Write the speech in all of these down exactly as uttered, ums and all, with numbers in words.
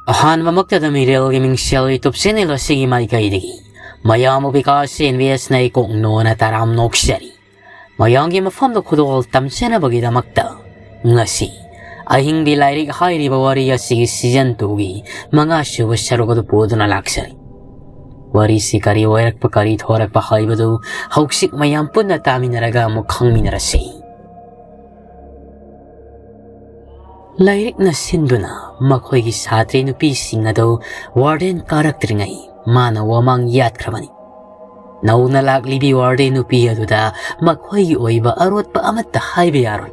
ꯑꯍꯥꯟꯕꯃꯛꯇꯗ ꯃꯤꯔꯦꯜꯒꯤ ꯃꯤꯡꯁꯦꯜ YouTube channel ꯑꯁꯤꯒꯤ ꯃꯥꯏꯀꯩꯗꯒꯤ ꯃꯌꯥꯝꯕꯨ ꯕꯤꯀꯥꯁ ꯑꯦꯟ ꯕꯤ ꯑꯦꯁꯅ ꯏꯀꯣꯛ ꯅꯣꯅ ꯇꯔꯥꯝ ꯅꯣꯛꯆꯔꯤ꯫ ꯃꯌꯥꯝꯒꯤ ꯃꯐꯝꯗ ꯈꯨꯗꯣꯜ ꯇꯝꯖꯅꯕꯒꯤꯗꯃꯛꯇ ꯉꯁꯤ ꯑꯍꯤꯡꯕꯤ ꯂꯥꯏꯔꯤꯛ ꯍꯥꯏꯔꯤꯕ ꯋꯥꯔꯤ ꯑꯁꯤꯒꯤ season twoꯒꯤ ꯃꯉꯥꯁꯨꯕ ꯁꯔꯨꯛ ꯑꯗꯨ ꯄꯨꯗꯨꯅ ꯂꯥꯛꯆꯔꯤ꯫ ꯋꯥꯔꯤꯁꯤ ꯀꯔꯤ ꯑꯣꯏꯔꯛꯄ, ꯀꯔꯤ ꯊꯣꯔꯛꯄ ꯍꯥꯏꯕꯗꯨ ꯍꯧꯖꯤꯛ ꯃꯌꯥꯝ ꯄꯨꯟꯅ ꯇꯥꯃꯤꯟꯅꯔꯒ ꯑꯃꯨꯛ ꯈꯪꯃꯤꯟꯅꯔꯁꯤ꯫ ꯂꯥꯏꯔꯤꯛꯅ ꯁꯤꯟꯗꯨꯅ ꯃꯈꯣꯏꯒꯤ ꯁꯥꯇ꯭ꯔꯤ ꯅꯨꯄꯤꯁꯤꯡ ꯑꯗꯨ warden ꯀꯥꯔꯛꯇ꯭ꯔꯤꯉꯩ ꯃꯥꯅ ꯋꯥꯃꯥꯡ ꯌꯥꯠꯈ꯭ꯔꯕꯅꯤ꯫ ꯅꯧꯅ ꯂꯥꯛꯂꯤꯕꯤ warden ꯅꯨꯄꯤ ꯑꯗꯨꯗ ꯃꯈꯣꯏꯒꯤ ꯑꯣꯏꯕ ꯑꯔꯣꯠꯄ ꯑꯃꯠꯇ ꯍꯥꯏꯕ ꯌꯥꯔꯣꯏ꯫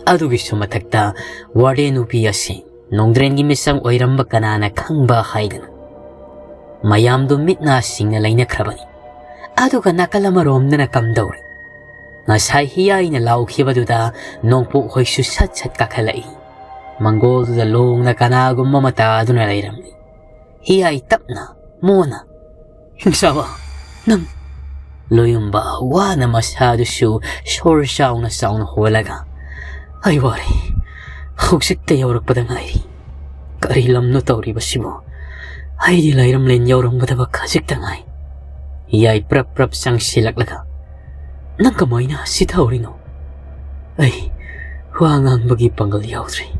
ꯑꯗꯨꯒꯤꯁꯨ ꯃꯊꯛꯇ warden ꯅꯨꯄꯤ ꯑꯁꯤ ꯅꯣꯡꯗ꯭ꯔꯦꯟꯒꯤ ꯃꯤꯁꯛ ꯑꯣꯏꯔꯝꯕ ꯀꯅꯥꯅ ꯈꯪꯕ ꯍꯥꯏꯗꯅ ꯃꯌꯥꯝꯗꯨ ꯃꯤꯠ ꯅꯥ ꯁꯤꯡꯅ ꯂꯩꯅꯈ꯭ꯔꯕꯅꯤ꯫ ꯑꯗꯨꯒ ꯅꯥꯀꯜ ꯑꯃꯔꯣꯝꯗꯅ ꯀꯝꯗꯧꯔꯤ? ꯉꯁꯥꯏ ꯍꯤꯌꯥꯏꯅ ꯂꯥꯎꯈꯤꯕꯗꯨꯗ ꯅꯣꯡꯄꯣꯛ ꯍꯣꯏꯁꯨ ꯁꯠ ꯁꯠ ꯀꯥꯈꯠꯂꯛꯏ꯫ ꯃꯪꯒꯣꯜꯗꯨꯗ ꯂꯣꯡꯅ ꯀꯅꯥꯒꯨꯝꯕ ꯑꯃ ꯇꯥꯗꯨꯅ ꯂꯩꯔꯝꯂꯤ꯫ ꯍꯤꯌꯥꯏ ꯇꯞꯅ, ꯃꯣꯟꯅ, "ꯍꯤꯡꯆꯥꯕ, ꯅꯪ!" ꯂꯣꯌꯨꯝꯕ ꯋꯥꯅ ꯃꯁꯥꯗꯨꯁꯨ ꯁꯣꯔ ꯆꯥꯎꯅ ꯆꯥꯎꯅ ꯍꯣꯜꯂꯒ, "ꯑꯩ ꯋꯥꯔꯦ꯫ ꯍꯧꯖꯤꯛꯇ ꯌꯧꯔꯛꯄꯗ ꯉꯥꯏꯔꯤ꯫ ꯀꯔꯤ ꯂꯝꯅꯣ ꯇꯧꯔꯤꯕꯁꯤꯕꯣ? ꯑꯩꯗꯤ ꯂꯩꯔꯝꯂꯦꯟ ꯌꯧꯔꯝꯒꯗꯕ ꯈꯖꯤꯛꯇ ꯉꯥꯏ꯫" ꯍꯤꯌꯥꯏ ꯄ꯭ꯔꯞ ꯄ꯭ꯔꯞ ꯆꯪꯁꯤꯜꯂꯛꯂꯒ, "ꯅꯪ ꯀꯃꯥꯏꯅ ꯁꯤꯊꯍꯧꯔꯤꯅꯣ?" "ꯑꯩ ꯋꯥ ꯉꯥꯡꯕꯒꯤ ꯄꯥꯡꯒꯜ ꯌꯥꯎꯗ꯭ꯔꯦ꯫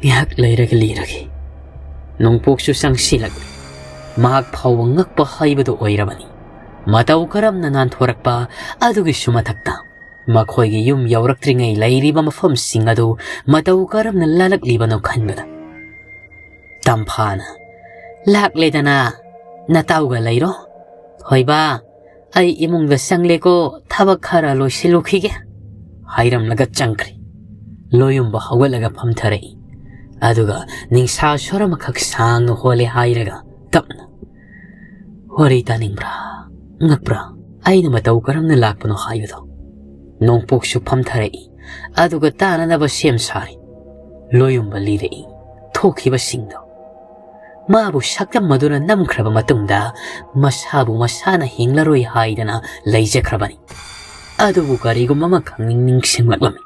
ꯉꯥꯏꯍꯥꯛ ꯂꯩꯔꯒ ꯂꯤꯔꯒꯦ꯫" ꯅꯣꯡꯄꯣꯛꯁꯨ ꯆꯪꯁꯤꯜꯂꯛꯂꯦ꯫ ꯃꯍꯥꯛ ꯐꯥꯎꯕ ꯉꯛꯄ ꯍꯥꯏꯕꯗꯨ ꯑꯣꯏꯔꯕꯅꯤ꯫ ꯃꯇꯧ ꯀꯔꯝꯅ ꯅꯥꯟꯊꯣꯔꯛꯄ ꯑꯗꯨꯒꯤꯁꯨ ꯃꯊꯛꯇ ꯃꯈꯣꯏꯒꯤ ꯌꯨꯝ ꯌꯧꯔꯛꯇ꯭ꯔꯤꯉꯩ ꯂꯩꯔꯤꯕ ꯃꯐꯝꯁꯤꯡ ꯑꯗꯨ ꯃꯇꯧ ꯀꯔꯝꯅ ꯂꯥꯜꯂꯛꯂꯤꯕꯅꯣ ꯈꯟꯕꯗ, ꯇꯝꯐꯥꯅ, "ꯂꯥꯛꯂꯦꯗꯅ, ꯅꯇꯥꯎꯒ ꯂꯩꯔꯣ꯫ ꯊꯣꯏꯕ, ꯑꯩ ꯏꯃꯨꯡꯗ ꯆꯪꯂꯦꯀꯣ, ꯊꯕꯛ ꯈꯔ ꯂꯣꯏꯁꯤꯜꯂꯨꯈꯤꯒꯦ," ꯍꯥꯏꯔꯝꯂꯒ ꯆꯪꯈ꯭ꯔꯦ꯫ ꯂꯣꯌꯨꯝꯕ ꯍꯧꯒꯠꯂꯒ ꯐꯝꯊꯔꯛꯏ꯫ ꯑꯗꯨꯒ ꯅꯤꯡꯁꯥ ꯁꯣꯔ ꯑꯃꯈꯛ ꯁꯥꯡꯅ ꯍꯣꯜꯂꯦ ꯍꯥꯏꯔꯒ ꯇꯞꯅ, "ꯋꯥꯔꯤ ꯇꯥꯅꯤꯡꯕ꯭ꯔꯥ? ꯉꯛꯄ꯭ꯔꯥ? ꯑꯩꯅ ꯃꯇꯧ ꯀꯔꯝꯅ ꯂꯥꯛꯄꯅꯣ ꯍꯥꯏꯕꯗꯣ?" ꯅꯣꯡꯄꯣꯛꯁꯨ ꯐꯝꯊꯔꯛꯏ꯫ ꯑꯗꯨꯒ ꯇꯥꯅꯅꯕ ꯁꯦꯝ ꯁꯥꯔꯤ꯫ ꯂꯣꯌꯨꯝꯕ ꯂꯤꯔꯛꯏ ꯊꯣꯛꯈꯤꯕꯁꯤꯡꯗꯣ꯫ ꯃꯥꯕꯨ ꯁꯛꯇꯝ ꯑꯗꯨꯅ ꯅꯝꯈ꯭ꯔꯕ ꯃꯇꯨꯡꯗ ꯃꯁꯥꯕꯨ ꯃꯁꯥꯅ ꯍꯤꯡꯂꯔꯣꯏ ꯍꯥꯏꯗꯅ ꯂꯩꯖꯈ꯭ꯔꯕꯅꯤ꯫ ꯑꯗꯨꯕꯨ ꯀꯔꯤꯒꯨꯝꯕ ꯑꯃ ꯈꯪꯅꯤꯡ ꯅꯤꯡꯁꯤꯡꯂꯛꯂꯝꯃꯤ꯫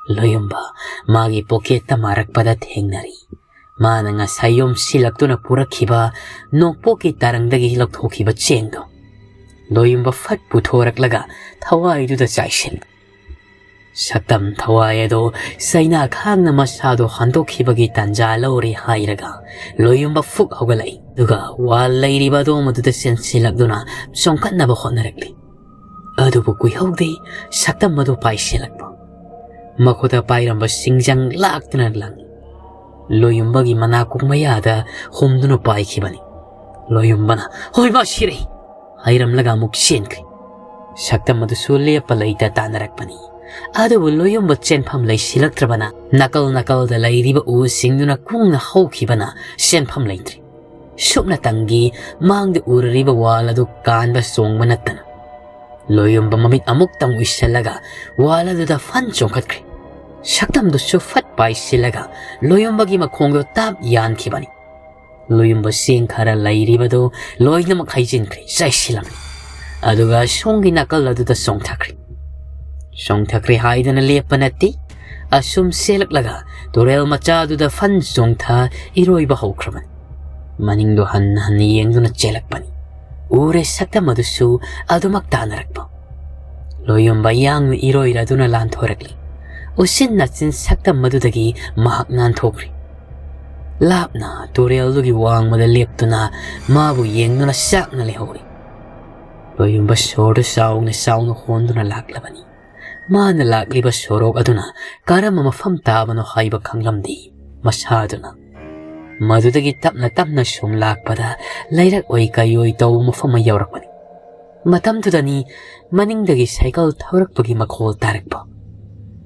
ꯂꯣꯌꯨꯝꯕ ꯃꯥꯒꯤ ꯄꯣꯀꯦꯠꯇ ꯃꯥꯔꯛꯄꯗ ꯊꯦꯡꯅꯔꯤ꯫ ꯃꯥꯅ ꯉꯁꯥꯏ ꯌꯣꯝꯁꯤꯜꯂꯛꯇꯨꯅ ꯄꯨꯔꯛꯈꯤꯕ ꯅꯣꯡꯄꯣꯛꯀꯤ ꯇꯥꯔꯪꯗꯒꯤ ꯂꯧꯊꯣꯛꯈꯤꯕ ꯆꯦꯡꯗꯣ ꯂꯣꯌꯨꯝꯕ ꯐꯠ ꯄꯨꯊꯣꯔꯛꯂꯒ ꯊꯋꯥꯏꯗꯨꯗ ꯆꯥꯏꯁꯤꯜꯂꯤ꯫ ꯁꯛꯇꯝ ꯊꯋꯥꯏ ꯑꯗꯣ ꯆꯩꯅꯥ ꯈꯥꯡꯅ ꯃꯁꯥꯗꯣ ꯍꯟꯗꯣꯛꯈꯤꯕꯒꯤ ꯇꯥꯟꯖꯥ ꯂꯧꯔꯦ ꯍꯥꯏꯔꯒ ꯂꯣꯌꯨꯝꯕ ꯐꯨꯛ ꯍꯧꯒꯠꯂꯛꯏ꯫ ꯑꯗꯨꯒ ꯋꯥꯜ ꯂꯩꯔꯤꯕ ꯑꯗꯣꯝ ꯑꯗꯨꯗ ꯆꯦꯟꯁꯤꯜꯂꯛꯇꯨꯅ ꯆꯣꯡꯈꯠꯅꯕ ꯍꯣꯠꯅꯔꯛꯂꯤ꯫ ꯑꯗꯨꯕꯨ ꯀꯨꯏꯍꯧꯗꯦ, ꯁꯛꯇꯝ ꯑꯗꯨ ꯄꯥꯏꯁꯤꯜꯂꯛꯄ꯫ ꯃꯈꯨꯠꯇ ꯄꯥꯏꯔꯝꯕ ꯁꯤꯡꯖꯪ ꯂꯥꯛꯇꯨꯅ ꯂꯪꯏ꯫ ꯂꯣꯌꯨꯝꯕꯒꯤ ꯃꯅꯥꯀꯣꯡ ꯃꯌꯥꯗ ꯍꯨꯝꯗꯨꯅ ꯄꯥꯏꯈꯤꯕꯅꯤ꯫ ꯂꯣꯌꯨꯝꯕꯅ, "ꯍꯣꯏ, ꯃꯥ ꯁꯤꯔꯦ!" ꯍꯥꯏꯔꯝꯂꯒ ꯑꯃꯨꯛ ꯆꯦꯟꯈ꯭ꯔꯦ꯫ ꯁꯛꯇꯝ ꯑꯗꯨꯁꯨ ꯂꯦꯞꯄ ꯂꯩꯇ ꯇꯥꯟꯅꯔꯛꯄꯅꯤ꯫ ꯑꯗꯨꯕꯨ ꯂꯣꯌꯨꯝꯕ ꯆꯦꯟꯐꯝ ꯂꯩꯁꯤꯜꯂꯛꯇ꯭ꯔꯕꯅ ꯅꯥꯀꯜ ꯅꯥꯀꯜꯗ ꯂꯩꯔꯤꯕ ꯎꯁꯤꯡꯗꯨꯅ ꯀꯨꯡꯅ ꯍꯧꯈꯤꯕꯅ ꯆꯦꯟꯐꯝ ꯂꯩꯇ꯭ꯔꯦ꯫ ꯁꯨꯞꯅꯇꯪꯒꯤ ꯃꯥꯡꯗ ꯎꯔꯔꯤꯕ ꯋꯥꯜ ꯑꯗꯨ ꯀꯥꯟꯕ ꯆꯣꯡꯕ ꯅꯠꯇꯅ꯫ ꯂꯣꯌꯨꯝꯕ ꯃꯃꯤꯠ ꯑꯃꯨꯛꯇꯪ ꯎꯏꯁꯤꯜꯂꯒ ꯋꯥꯜ ꯑꯗꯨꯗ ꯐꯟ ꯆꯣꯡꯈꯠꯈ꯭ꯔꯦ꯫ ꯁꯛꯇꯝꯗꯨꯁꯨ ꯐꯠ ꯄꯥꯏꯁꯤꯜꯂꯒ ꯂꯣꯌꯨꯝꯕꯒꯤ ꯃꯈꯣꯡꯗꯣ ꯇꯥꯞ ꯌꯥꯟꯈꯤꯕꯅꯤ꯫ ꯂꯣꯌꯨꯝꯕ ꯆꯦꯡ ꯈꯔ ꯂꯩꯔꯤꯕꯗꯨ ꯂꯣꯏꯅꯃꯛ ꯍꯩꯖꯤꯟꯈ꯭ꯔꯦ, ꯆꯥꯏꯁꯤꯜꯂꯝꯃꯤ꯫ ꯑꯗꯨꯒ ꯁꯣꯝꯒꯤ ꯅꯥꯀꯜ ꯑꯗꯨꯗ ꯆꯣꯡꯊꯈ꯭ꯔꯦ꯫ ꯆꯣꯡꯊꯈ꯭ꯔꯦ ꯍꯥꯏꯗꯅ ꯂꯦꯞꯄ ꯅꯠꯇꯦ꯫ ꯑꯁꯨꯝ ꯆꯦꯜꯂꯛꯂꯒ ꯇꯨꯔꯦꯜ ꯃꯆꯥꯗꯨꯗ ꯐꯟ ꯆꯣꯡꯊ ꯏꯔꯣꯏꯕ ꯍꯧꯈ꯭ꯔꯕꯅꯤ꯫ ꯃꯅꯤꯡꯗꯣ ꯍꯟꯅ ꯍꯟꯅ ꯌꯦꯡꯗꯨꯅ ꯆꯦꯜꯂꯛꯄꯅꯤ꯫ ꯎꯔꯦ ꯁꯛꯇꯝ ꯑꯗꯨꯁꯨ ꯑꯗꯨꯃꯛ ꯇꯥꯟꯅꯔꯛꯄ꯫ ꯂꯣꯌꯨꯝꯕ ꯌꯥꯡꯅ ꯏꯔꯣꯏꯔꯗꯨꯅ ꯂꯥꯟꯊꯣꯔꯛꯂꯤ꯫ ꯎꯆꯤꯟ ꯅꯥꯆꯤꯟ ꯁꯛꯇꯝ ꯑꯗꯨꯗꯒꯤ ꯃꯍꯥꯛ ꯅꯥꯟꯊꯣꯛꯈ꯭ꯔꯦ꯫ ꯂꯥꯞꯅ ꯇꯨꯔꯦꯜꯗꯨꯒꯤ ꯋꯥꯡꯃꯗ ꯂꯦꯞꯇꯨꯅ ꯃꯥꯕꯨ ꯌꯦꯡꯗꯨꯅ ꯆꯥꯛꯅ ꯂꯩꯍꯧꯔꯤ꯫ ꯂꯣꯌꯨꯝꯕ ꯁꯣꯔꯗꯨ ꯆꯥꯎꯅ ꯆꯥꯎꯅ ꯍꯣꯟꯗꯨꯅ ꯂꯥꯛꯂꯕꯅꯤ꯫ ꯃꯥꯅ ꯂꯥꯛꯂꯤꯕ ꯁꯣꯔꯣꯛ ꯑꯗꯨꯅ ꯀꯔꯝꯕ ꯃꯐꯝ ꯇꯥꯕꯅꯣ ꯍꯥꯏꯕ ꯈꯪꯂꯝꯗꯦ ꯃꯁꯥꯗꯨꯅ꯫ ꯃꯗꯨꯗꯒꯤ ꯇꯞꯅ ꯇꯞꯅ ꯁꯨꯝ ꯂꯥꯛꯄꯗ ꯂꯩꯔꯛ ꯑꯣꯏ ꯀꯩ ꯑꯣꯏ ꯇꯧꯕ ꯃꯐꯝ ꯑꯃ ꯌꯧꯔꯛꯄꯅꯤ꯫ ꯃꯇꯝꯗꯨꯗꯅꯤ ꯃꯅꯤꯡꯗꯒꯤ ꯁꯥꯏꯀꯜ ꯊꯧꯔꯛꯄꯒꯤ ꯃꯈꯣꯜ ꯇꯥꯔꯛꯄ꯫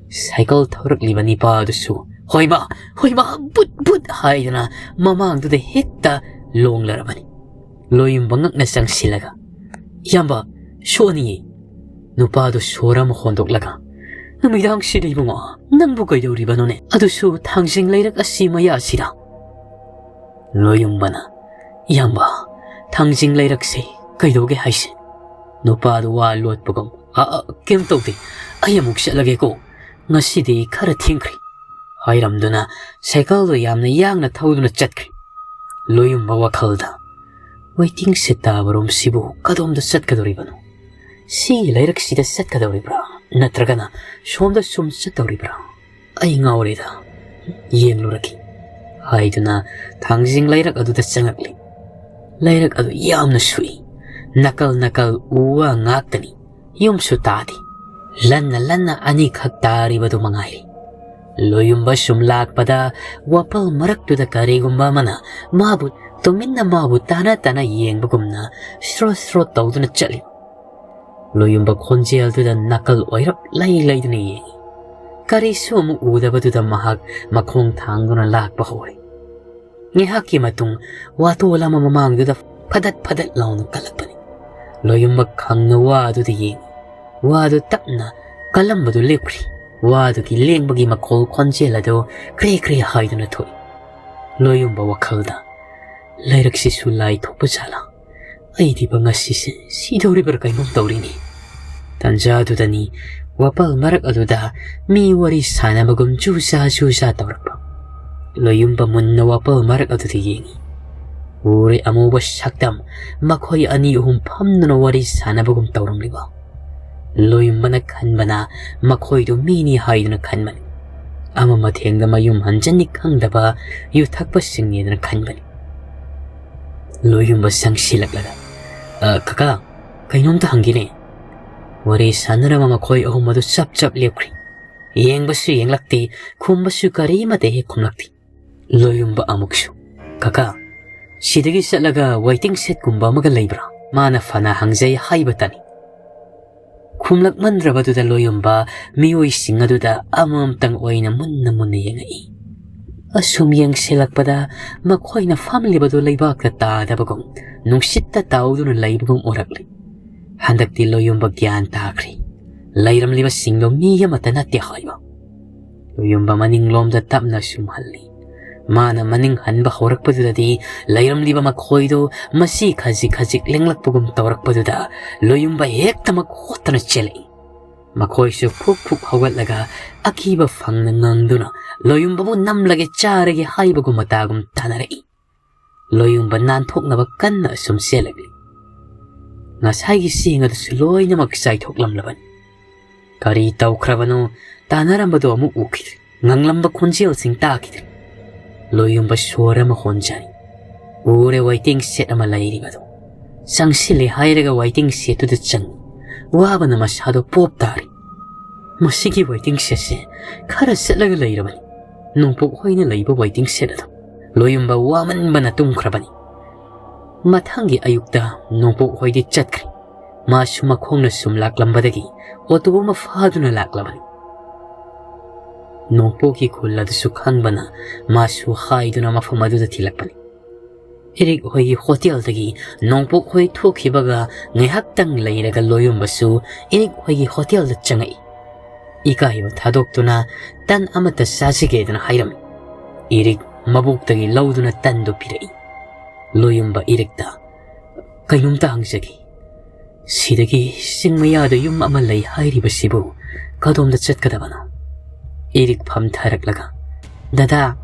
ꯁꯥꯏꯀꯜ ꯊꯧꯔꯛꯂꯤꯕ ꯅꯤꯄꯥ ꯑꯗꯨꯁꯨ, "ꯍꯣꯏꯃꯥ, ꯍꯣꯏꯃꯥ, ꯕꯨꯠ, ꯕꯨꯠ!" ꯍꯥꯏꯗꯨꯅ ꯃꯃꯥꯡꯗꯨꯗ ꯍꯦꯛꯇ ꯂꯣꯡꯂꯔꯕꯅꯤ꯫ ꯂꯣꯌꯨꯝꯕ ꯉꯛꯅ ꯆꯪꯁꯤꯜꯂꯒ, "ꯏꯌꯥꯝꯕ, ꯁꯣꯛꯑꯅꯤꯌꯦ!" ꯅꯨꯄꯥꯗꯨ ꯁꯣꯔ ꯑꯃ ꯍꯣꯟꯗꯣꯛꯂꯒ, "ꯅꯨꯃꯤꯗꯥꯡꯁꯤꯗ ꯏꯕꯨꯡꯉꯣ, ꯅꯪꯕꯨ ꯀꯩꯗꯧꯔꯤꯕꯅꯣꯅꯦ? ꯑꯗꯨꯁꯨ ꯊꯥꯡꯖꯤꯡ ꯂꯩꯔꯛ ꯑꯁꯤ ꯃꯌꯥꯁꯤꯗ?" ꯂꯣꯌꯨꯝꯕꯅ, "ꯏꯌꯥꯝꯕ, ꯊꯥꯡꯖꯤꯡ ꯂꯩꯔꯛꯁꯦ ꯀꯩꯗꯧꯒꯦ ꯍꯥꯏꯁꯦ?" ꯅꯨꯄꯥꯗꯨ ꯋꯥ ꯂꯣꯠꯄꯒꯨꯝ, "ꯑ, ꯑ, ꯀꯩꯝ ꯇꯧꯗꯦ, ꯑꯩ ꯑꯃꯨꯛ ꯆꯠꯂꯒꯦꯀꯣ, ꯉꯁꯤꯗꯤ ꯈꯔ ꯊꯦꯡꯈ꯭ꯔꯦ" ꯍꯥꯏꯔꯝꯗꯨꯅ ꯁꯥꯏꯀꯜꯗꯨ ꯌꯥꯝꯅ ꯌꯥꯡꯅ ꯊꯧꯗꯨꯅ ꯆꯠꯈ꯭ꯔꯦ꯫ ꯂꯣꯌꯨꯝꯕ ꯋꯥꯈꯜꯗ, "Waiting shed ꯇꯥꯕꯔꯣꯝꯁꯤꯕꯨ ꯀꯗꯣꯝꯗ ꯆꯠꯀꯗꯧꯔꯤꯕꯅꯣ? ꯁꯤꯒꯤ ꯂꯩꯔꯛꯁꯤꯗ ꯆꯠꯀꯗꯧꯔꯤꯕ꯭ꯔꯥ? ꯅꯠꯇ꯭ꯔꯒꯅ ꯁꯣꯝꯗ ꯁꯨꯝ ꯆꯠꯇꯧꯔꯤꯕ꯭ꯔꯥ? ꯑꯩ ꯉꯥꯎꯔꯦꯗ, ꯌꯦꯡꯂꯨꯔꯒꯦ" ꯍꯥꯏꯗꯨꯅ ꯊꯥꯡꯖꯤꯡ ꯂꯩꯔꯛ ꯑꯗꯨꯗ ꯆꯪꯉꯛꯂꯤ꯫ ꯂꯩꯔꯛ ꯑꯗꯨ ꯌꯥꯝꯅ ꯁꯨꯏ꯫ ꯅꯥꯀꯜ ꯅꯥꯀꯜ ꯎ ꯋꯥ ꯉꯥꯛꯇꯅꯤ꯫ ꯌꯨꯝꯁꯨ ꯇꯥꯗꯦ꯫ ꯂꯟꯅ ꯂꯟꯅ ꯑꯅꯤꯈꯛ ꯇꯥꯔꯤꯕꯗꯨ ꯃꯉꯥꯏꯔꯦ꯫ ꯂꯣꯌꯨꯝꯕ ꯁꯨꯝ ꯂꯥꯛꯄꯗ ꯋꯥꯄꯜ ꯃꯔꯛꯇꯨꯗ ꯀꯔꯤꯒꯨꯝꯕ ꯑꯃꯅ ꯃꯥꯕꯨ ꯇꯨꯃꯤꯟꯅ ꯃꯥꯕꯨ ꯇꯥꯅ ꯇꯥꯅ ꯌꯦꯡꯕꯒꯨꯝꯅ ꯁ꯭ꯔꯣ ꯁ꯭ꯔꯣ ꯇꯧꯗꯨꯅ ꯆꯠꯂꯤ꯫ ꯂꯣꯌꯨꯝꯕ ꯈꯣꯟꯖꯦꯜꯗꯨꯗ ꯅꯥꯀꯜ ꯑꯣꯏꯔꯞ ꯂꯩ ꯂꯩꯗꯨꯅ ꯌꯦꯡꯉꯤ꯫ ꯀꯔꯤꯁꯨ ꯑꯃꯨꯛ ꯎꯗꯕꯗꯨꯗ ꯃꯍꯥꯛ ꯃꯈꯣꯡ ꯊꯥꯡꯗꯨꯅ ꯂꯥꯛꯄ ꯍꯧꯔꯦ꯫ ꯉꯥꯏꯍꯥꯛꯀꯤ ꯃꯇꯨꯡ ꯋꯥꯇꯣꯜ ꯑꯃ ꯃꯃꯥꯡꯗꯨꯗ ꯐꯗꯠ ꯐꯗꯠ ꯂꯥꯎꯅ ꯀꯜꯂꯛꯄꯅꯤ꯫ ꯂꯣꯌꯨꯝꯕ ꯈꯪꯅ ꯋꯥ ꯑꯗꯨꯗ ꯌꯦꯡꯉꯤ꯫ ꯋꯥ ꯑꯗꯨ ꯇꯞꯅ ꯀꯜꯂꯝꯕꯗꯨ ꯂꯦꯞꯈ꯭ꯔꯤ꯫ ꯋꯥ ꯑꯗꯨꯒꯤ ꯂꯦꯡꯕꯒꯤ ꯃꯈꯣꯜ ꯈꯣꯟꯖꯦꯜ ꯑꯗꯨ ꯀ꯭ꯔꯦ ꯀ꯭ꯔꯦ ꯍꯥꯏꯗꯨꯅ ꯊꯣꯛꯏ꯫ ꯂꯣꯌꯨꯝꯕ ꯋꯥꯈꯜꯗ, "ꯂꯩꯔꯛꯁꯤꯁꯨ ꯂꯥꯏ ꯊꯣꯛꯄ ꯖꯥꯠꯂꯥ? ꯑꯩꯗꯤꯕ ꯉꯁꯤꯁꯦ ꯁꯤꯗꯧꯔꯤꯕ꯭ꯔꯥ ꯀꯩꯅꯣꯝ ꯇꯧꯔꯤꯅꯤ"꯫ ꯇꯟꯖꯥꯗꯨꯗꯅꯤ ꯋꯥꯄꯜ ꯃꯔꯛ ꯑꯗꯨꯗ ꯃꯤ ꯋꯥꯔꯤ ꯁꯥꯟꯅꯕꯒꯨꯝ ꯆꯨꯖꯥ ꯆꯨꯖꯥ ꯇꯧꯔꯛꯄ꯫ ꯂꯣꯌꯨꯝꯕ ꯃꯨꯟꯅ ꯋꯥꯄꯜ ꯃꯔꯛ ꯑꯗꯨꯗ ꯌꯦꯡꯉꯤ꯫ ꯎꯔꯦ ꯑꯃꯨꯕ ꯁꯛꯇꯝ ꯃꯈꯣꯏ ꯑꯅꯤ ꯑꯍꯨꯝ ꯐꯝꯗꯨꯅ ꯋꯥꯔꯤ ꯁꯥꯟꯅꯕꯒꯨꯝ ꯇꯧꯔꯝꯂꯤꯕ꯫ ꯂꯣꯌꯨꯝꯕꯅ ꯈꯟꯕꯅ ꯃꯈꯣꯏꯗꯨ ꯃꯤꯅꯤ ꯍꯥꯏꯗꯨꯅ ꯈꯟꯕꯅꯤ꯫ ꯑꯃ ꯃꯊꯦꯡꯗ ꯃꯌꯨꯝ ꯍꯟꯖꯟꯅꯤ ꯈꯪꯗꯕ ꯌꯨ ꯊꯛꯄꯁꯤꯡꯅꯦꯗꯅ ꯈꯟꯕꯅꯤ꯫ ꯂꯣꯌꯨꯝꯕ ꯆꯪꯁꯤꯜꯂꯛꯂꯒ, "ꯑ, ꯀꯀꯥ, ꯀꯩꯅꯣꯝꯇ ꯍꯪꯒꯦꯅꯦ"꯫ ꯋꯥꯔꯤ ꯁꯥꯟꯅꯔꯝꯕ ꯃꯈꯣꯏ ꯑꯍꯨꯝ ꯑꯗꯨ ꯆꯞ ꯆꯞ ꯂꯦꯞꯈ꯭ꯔꯤ꯫ ꯌꯦꯡꯕꯁꯨ ꯌꯦꯡꯂꯛꯇꯦ, ꯈꯨꯝꯕꯁꯨ ꯀꯔꯤꯃꯠꯇ ꯍꯦꯛ ꯈꯨꯝꯂꯛꯇꯦ꯫ ꯂꯣꯌꯨꯝꯕ ꯑꯃꯨꯛꯁꯨ, "ꯀꯀꯥ, ꯁꯤꯗꯒꯤ ꯆꯠꯂꯒ waiting shed ꯀꯨꯝꯕ ꯑꯃꯒ ꯂꯩꯕ꯭ꯔꯥ?" ꯃꯥꯅ ꯐꯅ ꯍꯪꯖꯩ ꯍꯥꯏꯕꯇꯅꯤ꯫ ꯈꯨꯝꯂꯛꯃꯟꯗ꯭ꯔꯕꯗꯨꯗ ꯂꯣꯌꯨꯝꯕ ꯃꯤꯑꯣꯏꯁꯤꯡ ꯑꯗꯨꯗ ꯑꯃꯃꯝꯇꯪ ꯑꯣꯏꯅ ꯃꯨꯟꯅ ꯃꯨꯟꯅ ꯌꯦꯡꯉꯛꯏ꯫ ꯑꯁꯨꯝ ꯌꯦꯡꯁꯤꯜꯂꯛꯄꯗ ꯃꯈꯣꯏꯅ ꯐꯝꯂꯤꯕꯗꯨ ꯂꯩꯕꯥꯛꯇ ꯇꯥꯗꯕꯒꯨꯝ, ꯅꯨꯡꯁꯤꯠꯇ ꯇꯥꯎꯗꯨꯅ ꯂꯩꯕꯒꯨꯝ ꯎꯔꯛꯂꯤ꯫ ꯍꯟꯗꯛꯇꯤ ꯂꯣꯌꯨꯝꯕ ꯒ꯭ꯌꯥꯟ ꯇꯥꯈ꯭ꯔꯦ꯫ ꯂꯩꯔꯝꯂꯤꯕꯁꯤꯡꯗꯨ ꯃꯤ ꯑꯃꯠꯇ ꯅꯠꯇꯦ ꯍꯥꯏꯕ꯫ ꯂꯣꯌꯨꯝꯕ ꯃꯅꯤꯡꯂꯣꯝꯗ ꯇꯞꯅ ꯁꯨꯝ ꯍꯜꯂꯤ꯫ ꯃꯥꯅ ꯃꯅꯤꯡ ꯍꯟꯕ ꯍꯧꯔꯛꯄꯗꯨꯗꯗꯤ ꯂꯩꯔꯝꯂꯤꯕ ꯃꯈꯣꯏꯗꯨ ꯃꯁꯤ ꯈꯖꯤꯛ ꯈꯖꯤꯛ ꯂꯦꯡꯂꯛꯄꯒꯨꯝ ꯇꯧꯔꯛꯄꯗꯨꯗ ꯂꯣꯌꯨꯝꯕ ꯍꯦꯛꯇꯃꯛ ꯍꯣꯠꯇꯅ ꯆꯦꯜꯂꯛꯏ꯫ ꯃꯈꯣꯏꯁꯨ ꯐꯨꯛ ꯐꯨꯛ ꯍꯧꯒꯠꯂꯒ ꯑꯀꯤꯕ ꯐꯪꯅ ꯉꯪꯗꯨꯅ ꯂꯣꯌꯨꯝꯕꯕꯨ ꯅꯝꯂꯒꯦ ꯆꯥꯔꯒꯦ ꯍꯥꯏꯕꯒꯨꯝ ꯃꯇꯥꯒꯨꯝ ꯇꯥꯟꯅꯔꯛꯏ꯫ ꯂꯣꯌꯨꯝꯕ ꯅꯥꯟꯊꯣꯛꯅꯕ ꯀꯟꯅ ꯑꯁꯨꯝ ꯆꯦꯜꯂꯛꯂꯤ꯫ ꯉꯁꯥꯏꯒꯤ ꯆꯦꯡ ꯑꯗꯨꯁꯨ ꯂꯣꯏꯅꯃꯛ ꯆꯥꯏꯊꯣꯛꯂꯝꯂꯕꯅꯤ꯫ ꯀꯔꯤ ꯇꯧꯈ꯭ꯔꯕꯅꯣ? ꯇꯥꯟꯅꯔꯝꯕꯗꯨ ꯑꯃꯨꯛ ꯎꯈꯤꯗ꯭ꯔꯦ꯫ ꯉꯪꯂꯝꯕ ꯈꯣꯟꯖꯦꯜꯁꯤꯡ ꯇꯥꯈꯤꯗ꯭ꯔꯦ꯫ ꯂꯣꯌꯨꯝꯕ ꯁꯣꯔ ꯑꯃ ꯍꯣꯟꯖꯔꯤ꯫ ꯎꯔꯦ waiting shed ꯑꯃ ꯂꯩꯔꯤꯕꯗꯨ꯫ ꯆꯪꯁꯤꯜꯂꯦ ꯍꯥꯏꯔꯒ waiting shedꯇꯨꯗ ꯆꯪꯉꯤ꯫ ꯋꯥꯕꯅ ꯃꯁꯥꯗꯣ ꯄꯣꯞ ꯇꯥꯔꯤ꯫ ꯃꯁꯤꯒꯤ waiting shedꯁꯦ ꯈꯔ ꯆꯠꯂꯒ ꯂꯩꯔꯕꯅꯤ꯫ ꯅꯣꯡꯄꯣꯛ ꯍꯣꯏꯅ ꯂꯩꯕ waiting shed ꯑꯗꯨ꯫ ꯂꯣꯌꯨꯝꯕ ꯋꯥꯃꯟꯕꯅ ꯇꯨꯝꯈ꯭ꯔꯕꯅꯤ꯫ ꯃꯊꯪꯒꯤ ꯑꯌꯨꯛꯇ ꯅꯣꯡꯄꯣꯛ ꯍꯣꯏꯗꯤ ꯆꯠꯈ꯭ꯔꯦ꯫ ꯃꯥꯁꯨ ꯃꯈꯣꯡꯅ ꯁꯨꯝ ꯂꯥꯛꯂꯝꯕꯗꯒꯤ ꯑꯣꯇꯣ ꯑꯃ ꯐꯥꯗꯨꯅ ꯂꯥꯛꯂꯕꯅꯤ꯫ ꯅꯣꯡꯄꯣꯛꯀꯤ ꯈꯨꯜ ꯑꯗꯨꯁꯨ ꯈꯪꯕꯅ ꯃꯥꯁꯨ ꯍꯥꯏꯗꯨꯅ ꯃꯐꯝ ꯑꯗꯨꯗ ꯊꯤꯜꯂꯛꯄꯅꯤ꯫ ꯏꯔꯤꯛ ꯍꯣꯏꯒꯤ ꯍꯣꯇꯦꯜꯗꯒꯤ ꯅꯣꯡꯄꯣꯛ ꯍꯣꯏ ꯊꯣꯛꯈꯤꯕꯒ ꯉꯥꯏꯍꯥꯛꯇꯪ ꯂꯩꯔꯒ ꯂꯣꯌꯨꯝꯕꯁꯨ ꯏꯔꯤꯛ ꯍꯣꯏꯒꯤ ꯍꯣꯇꯦꯜꯗ ꯆꯪꯉꯛꯏ꯫ ꯏꯀꯥꯏꯕ ꯊꯥꯗꯣꯛꯇꯨꯅ ꯇꯟ ꯑꯃꯠꯇ ꯆꯥꯁꯤꯒꯦꯗꯅ ꯍꯥꯏꯔꯝꯃꯤ꯫ ꯏꯔꯤꯛ ꯃꯕꯣꯛꯇꯒꯤ ꯂꯧꯗꯨꯅ ꯇꯟꯗꯨ ꯄꯤꯔꯛꯏ꯫ ꯂꯣꯌꯨꯝꯕ ꯏꯔꯤꯛꯇ, "ꯀꯩꯅꯣꯝꯇ ꯍꯪꯖꯒꯦ꯫ ꯁꯤꯗꯒꯤ ꯆꯤꯡ ꯃꯌꯥꯗ ꯌꯨꯝ ꯑꯃ ꯂꯩ ꯍꯥꯏꯔꯤꯕꯁꯤꯕꯨ ꯀꯗꯣꯝꯗ ꯆꯠꯀꯗꯕꯅꯣ?" ꯏꯔꯤꯛ ꯐꯝꯊꯔꯛꯂꯒ, "ꯗꯗꯥ,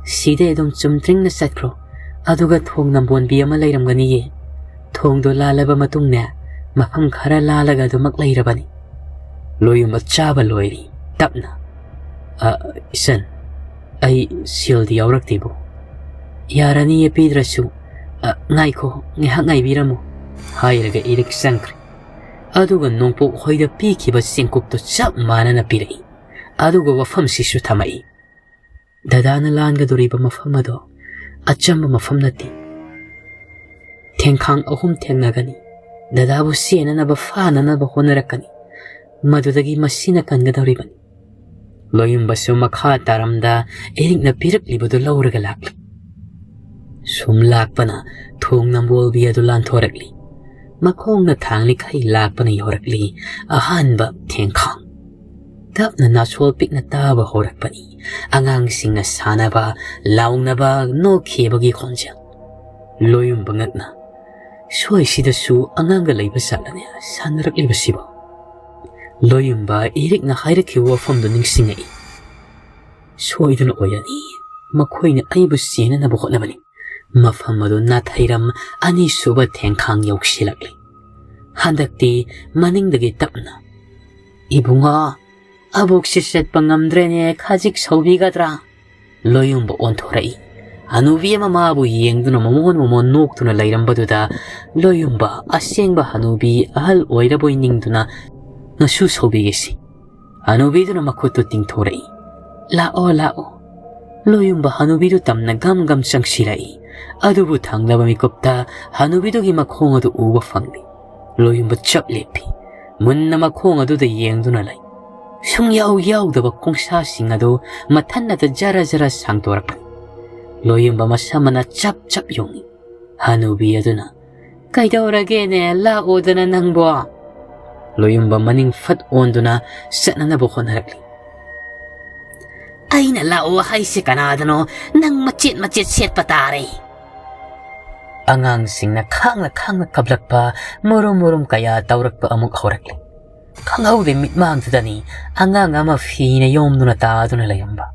ꯁꯤꯗꯩ ꯑꯗꯨꯝ ꯆꯨꯝꯗ꯭ꯔꯤꯡꯅ ꯆꯠꯈ꯭ꯔꯣ, ꯑꯗꯨꯒ ꯊꯣꯡ ꯅꯝꯕꯣꯟꯕꯤ ꯑꯃ ꯂꯩꯔꯝꯒꯅꯤꯌꯦ꯫ ꯊꯣꯡꯗꯣ ꯂꯥꯜꯂꯕ ꯃꯇꯨꯡꯅꯦ, ꯃꯐꯝ ꯈꯔ ꯂꯥꯜꯂꯒ ꯑꯗꯨꯃꯛ ꯂꯩꯔꯕꯅꯤ꯫" ꯂꯣꯌꯨꯝꯕ ꯆꯥꯕ ꯂꯣꯏꯔꯤ꯫ ꯇꯞꯅ, "ꯑ, ꯏꯆꯟ, ꯑꯩ ꯁꯦꯜꯗꯤ ꯌꯥꯎꯔꯛꯇꯦꯕꯨ꯫" "ꯌꯥꯔꯅꯤꯌꯦ, ꯄꯤꯗ꯭ꯔꯁꯨ꯫ ꯑ, ꯉꯥꯏꯈꯣ, ꯉꯥꯏꯍꯥꯛ ꯉꯥꯏꯕꯤꯔꯝꯃꯨ," ꯍꯥꯏꯔꯒ ꯏꯔꯤꯛ ꯆꯪꯈ꯭ꯔꯦ꯫ ꯑꯗꯨꯒ ꯅꯣꯡꯄꯣꯛ ꯍꯣꯏꯗ ꯄꯤꯈꯤꯕ ꯆꯦꯡꯀꯨꯞꯇꯨ ꯆꯞ ꯃꯥꯟꯅꯅ ꯄꯤꯔꯛꯏ꯫ ꯑꯗꯨꯒ ꯋꯥꯐꯝꯁꯤꯁꯨ ꯊꯝꯃꯛꯏ꯫ "ꯗꯗꯥꯅ ꯂꯥꯟꯒꯗꯧꯔꯤꯕ ꯃꯐꯝ ꯑꯗꯣ ꯑꯆꯝꯕ ꯃꯐꯝ ꯅꯠꯇꯦ꯫ ꯊꯦꯡꯈꯥꯡ ꯑꯍꯨꯝ ꯊꯦꯡꯅꯒꯅꯤ꯫ ꯗꯗꯥꯕꯨ ꯆꯦꯟꯅꯅꯕ, ꯐꯥꯅꯅꯕ ꯍꯣꯠꯅꯔꯛꯀꯅꯤ꯫ ꯃꯗꯨꯗꯒꯤ ꯃꯁꯤꯅ ꯀꯟꯒꯗꯧꯔꯤꯕꯅꯤ꯫" ꯂꯣꯌꯨꯝꯕꯁꯨ ꯃꯈꯥ ꯇꯥꯔꯝꯗ ꯏꯔꯤꯛꯅ ꯄꯤꯔꯛꯂꯤꯕꯗꯨ ꯂꯧꯔꯒ ꯂꯥꯛꯂꯤ꯫ ꯁꯨꯝ ꯂꯥꯛꯄꯅ ꯊꯣꯡ ꯅꯝꯕꯣꯜꯕꯤ ꯑꯗꯨ ꯂꯥꯟꯊꯣꯔꯛꯂꯤ꯫ ꯃꯈꯣꯡꯅ ꯊꯥꯡꯂꯤꯈꯩ ꯂꯥꯛꯄꯅ ꯌꯧꯔꯛꯂꯤ ꯑꯍꯥꯟꯕ ꯊꯦꯡꯈꯥꯡ꯫ ꯇꯞꯅ ꯅꯥꯁꯣꯜ ꯄꯤꯛꯅ ꯇꯥꯕ ꯍꯧꯔꯛꯄꯅꯤ꯫ ꯑꯉꯥꯡꯁꯤꯡꯅ ꯁꯥꯟꯅꯕ, ꯂꯥꯎꯅꯕ, ꯅꯣꯛꯈꯤꯕꯒꯤ ꯈꯣꯟꯖꯦꯜ꯫ ꯂꯣꯌꯨꯝꯕ ꯉꯛꯅ, "ꯁ꯭ꯋꯥꯏꯁꯤꯗꯁꯨ ꯑꯉꯥꯡꯒ ꯂꯩꯕ ꯖꯥꯠꯂꯅꯦ ꯁꯥꯟꯅꯔꯛꯂꯤꯕꯁꯤꯕꯣ?" ꯂꯣꯌꯨꯝꯕ ꯏꯔꯤꯛꯅ ꯍꯥꯏꯔꯛꯈꯤꯕ ꯋꯥꯐꯝꯗꯨ ꯅꯤꯡꯁꯤꯡꯉꯛꯏ꯫ "ꯁꯣꯏꯗꯅ ꯑꯣꯏꯔꯅꯤ꯫ ꯃꯈꯣꯏꯅ ꯑꯩꯕꯨ ꯆꯦꯟꯅꯅꯕ ꯍꯣꯠꯅꯕꯅꯤ꯫" ꯃꯐꯝ ꯑꯗꯨ ꯅꯥꯊꯩꯔꯝ ꯑꯅꯤꯁꯨꯕ ꯊꯦꯡꯈꯥꯡ ꯌꯧꯁꯤꯜꯂꯛꯂꯤ꯫ ꯍꯟꯗꯛꯇꯤ ꯃꯅꯤꯡꯗꯒꯤ ꯇꯞꯅ, "ꯏꯕꯨꯡꯉꯣ, ꯑꯕꯣꯛꯁꯤ ꯆꯠꯄ ꯉꯝꯗ꯭ꯔꯦꯅꯦ, ꯈꯖꯤꯛ ꯁꯧꯕꯤꯒꯗ꯭ꯔꯥ?" ꯂꯣꯌꯨꯝꯕ ꯑꯣꯟꯊꯣꯔꯛꯏ꯫ ꯍꯅꯨꯕꯤ ꯑꯃ ꯃꯥꯕꯨ ꯌꯦꯡꯗꯨꯅ ꯃꯃꯣꯟ ꯃꯃꯣꯟ ꯅꯣꯛꯇꯨꯅ ꯂꯩꯔꯝꯕꯗꯨꯗ ꯂꯣꯌꯨꯝꯕ ꯑꯁꯦꯡꯕ ꯍꯅꯨꯕꯤ ꯑꯍꯜ ꯑꯣꯏꯔꯕꯣꯏ ꯅꯤꯡꯗꯨꯅ ꯉꯁꯨ ꯁꯧꯕꯤꯒꯦꯁꯤ꯫ ꯍꯅꯨꯕꯤꯗꯨꯅ ꯃꯈꯨꯠꯇꯨ ꯇꯤꯡꯊꯣꯔꯛꯏ꯫ "ꯂꯥꯛꯑꯣ, ꯂꯥꯛꯑꯣ꯫" ꯂꯣꯌꯨꯝꯕ ꯍꯅꯨꯕꯤꯗꯨ ꯇꯝꯅ ꯒꯝ ꯒꯝ ꯆꯪꯁꯤꯜꯂꯛꯏ꯫ ꯑꯗꯨꯕꯨ ꯊꯪꯅꯕ ꯃꯤꯀꯨꯞꯇ ꯍꯅꯨꯕꯤꯗꯨꯒꯤ ꯃꯈꯣꯡ ꯑꯗꯨ ꯎꯕ ꯐꯪꯂꯤ꯫ ꯂꯣꯌꯨꯝꯕ ꯆꯞ ꯂꯦꯞꯄꯤ꯫ ꯃꯨꯟꯅ ꯃꯈꯣꯡ ꯑꯗꯨꯗ ꯌꯦꯡꯗꯨꯅ ꯂꯩ꯫ ꯁꯨꯡꯌꯥꯎ ꯌꯥꯎꯗꯕ ꯈꯣꯡꯁꯥꯁꯤꯡ ꯑꯗꯨ ꯃꯊꯟꯅꯇ ꯖꯔ ꯖꯔ ꯁꯥꯡꯗꯣꯔꯛꯄ꯫ ꯂꯣꯌꯨꯝꯕ ꯃꯁꯝ ꯑꯃꯅ ꯆꯞ ꯆꯞ ꯌꯨꯡꯏ꯫ ꯍꯅꯨꯕꯤ ꯑꯗꯨꯅ, "ꯀꯩꯗꯧꯔꯒꯦꯅꯦ? ꯂꯥꯛꯑꯣꯗꯅ ꯅꯪꯕꯣ?" ꯂꯣꯌꯨꯝꯕ ꯃꯅꯤꯡ ꯐꯠ ꯑꯣꯟꯗꯨꯅ ꯆꯠꯅꯅꯕ ꯍꯣꯠꯅꯔꯛꯂꯤ꯫ "ꯑꯩꯅ ꯂꯥꯛꯑꯣ ꯍꯥꯏꯁꯦ ꯀꯅꯥꯗꯅꯣ? ꯅꯪ ꯃꯆꯦꯠ ꯃꯆꯦꯠ ꯁꯦꯠꯄ ꯇꯥꯔꯦ꯫" ꯑꯉꯥꯡꯁꯤꯡꯅ ꯈꯥꯡꯅ ꯈꯥꯡꯅ ꯀꯞꯂꯛꯄ, ꯃꯔꯨꯝ ꯃꯔꯨꯝ ꯀꯌꯥ ꯇꯧꯔꯛꯄ ꯑꯃꯨꯛ ꯍꯧꯔꯛꯂꯤ꯫ ꯈꯪꯍꯧꯗꯦ, ꯃꯤꯠꯃꯥꯡꯗꯨꯗꯅꯤ ꯑꯉꯥꯡ ꯑꯃ ꯐꯤꯅ ꯌꯣꯝꯗꯨꯅ ꯇꯥꯗꯨꯅ ꯂꯩꯔꯝꯕ꯫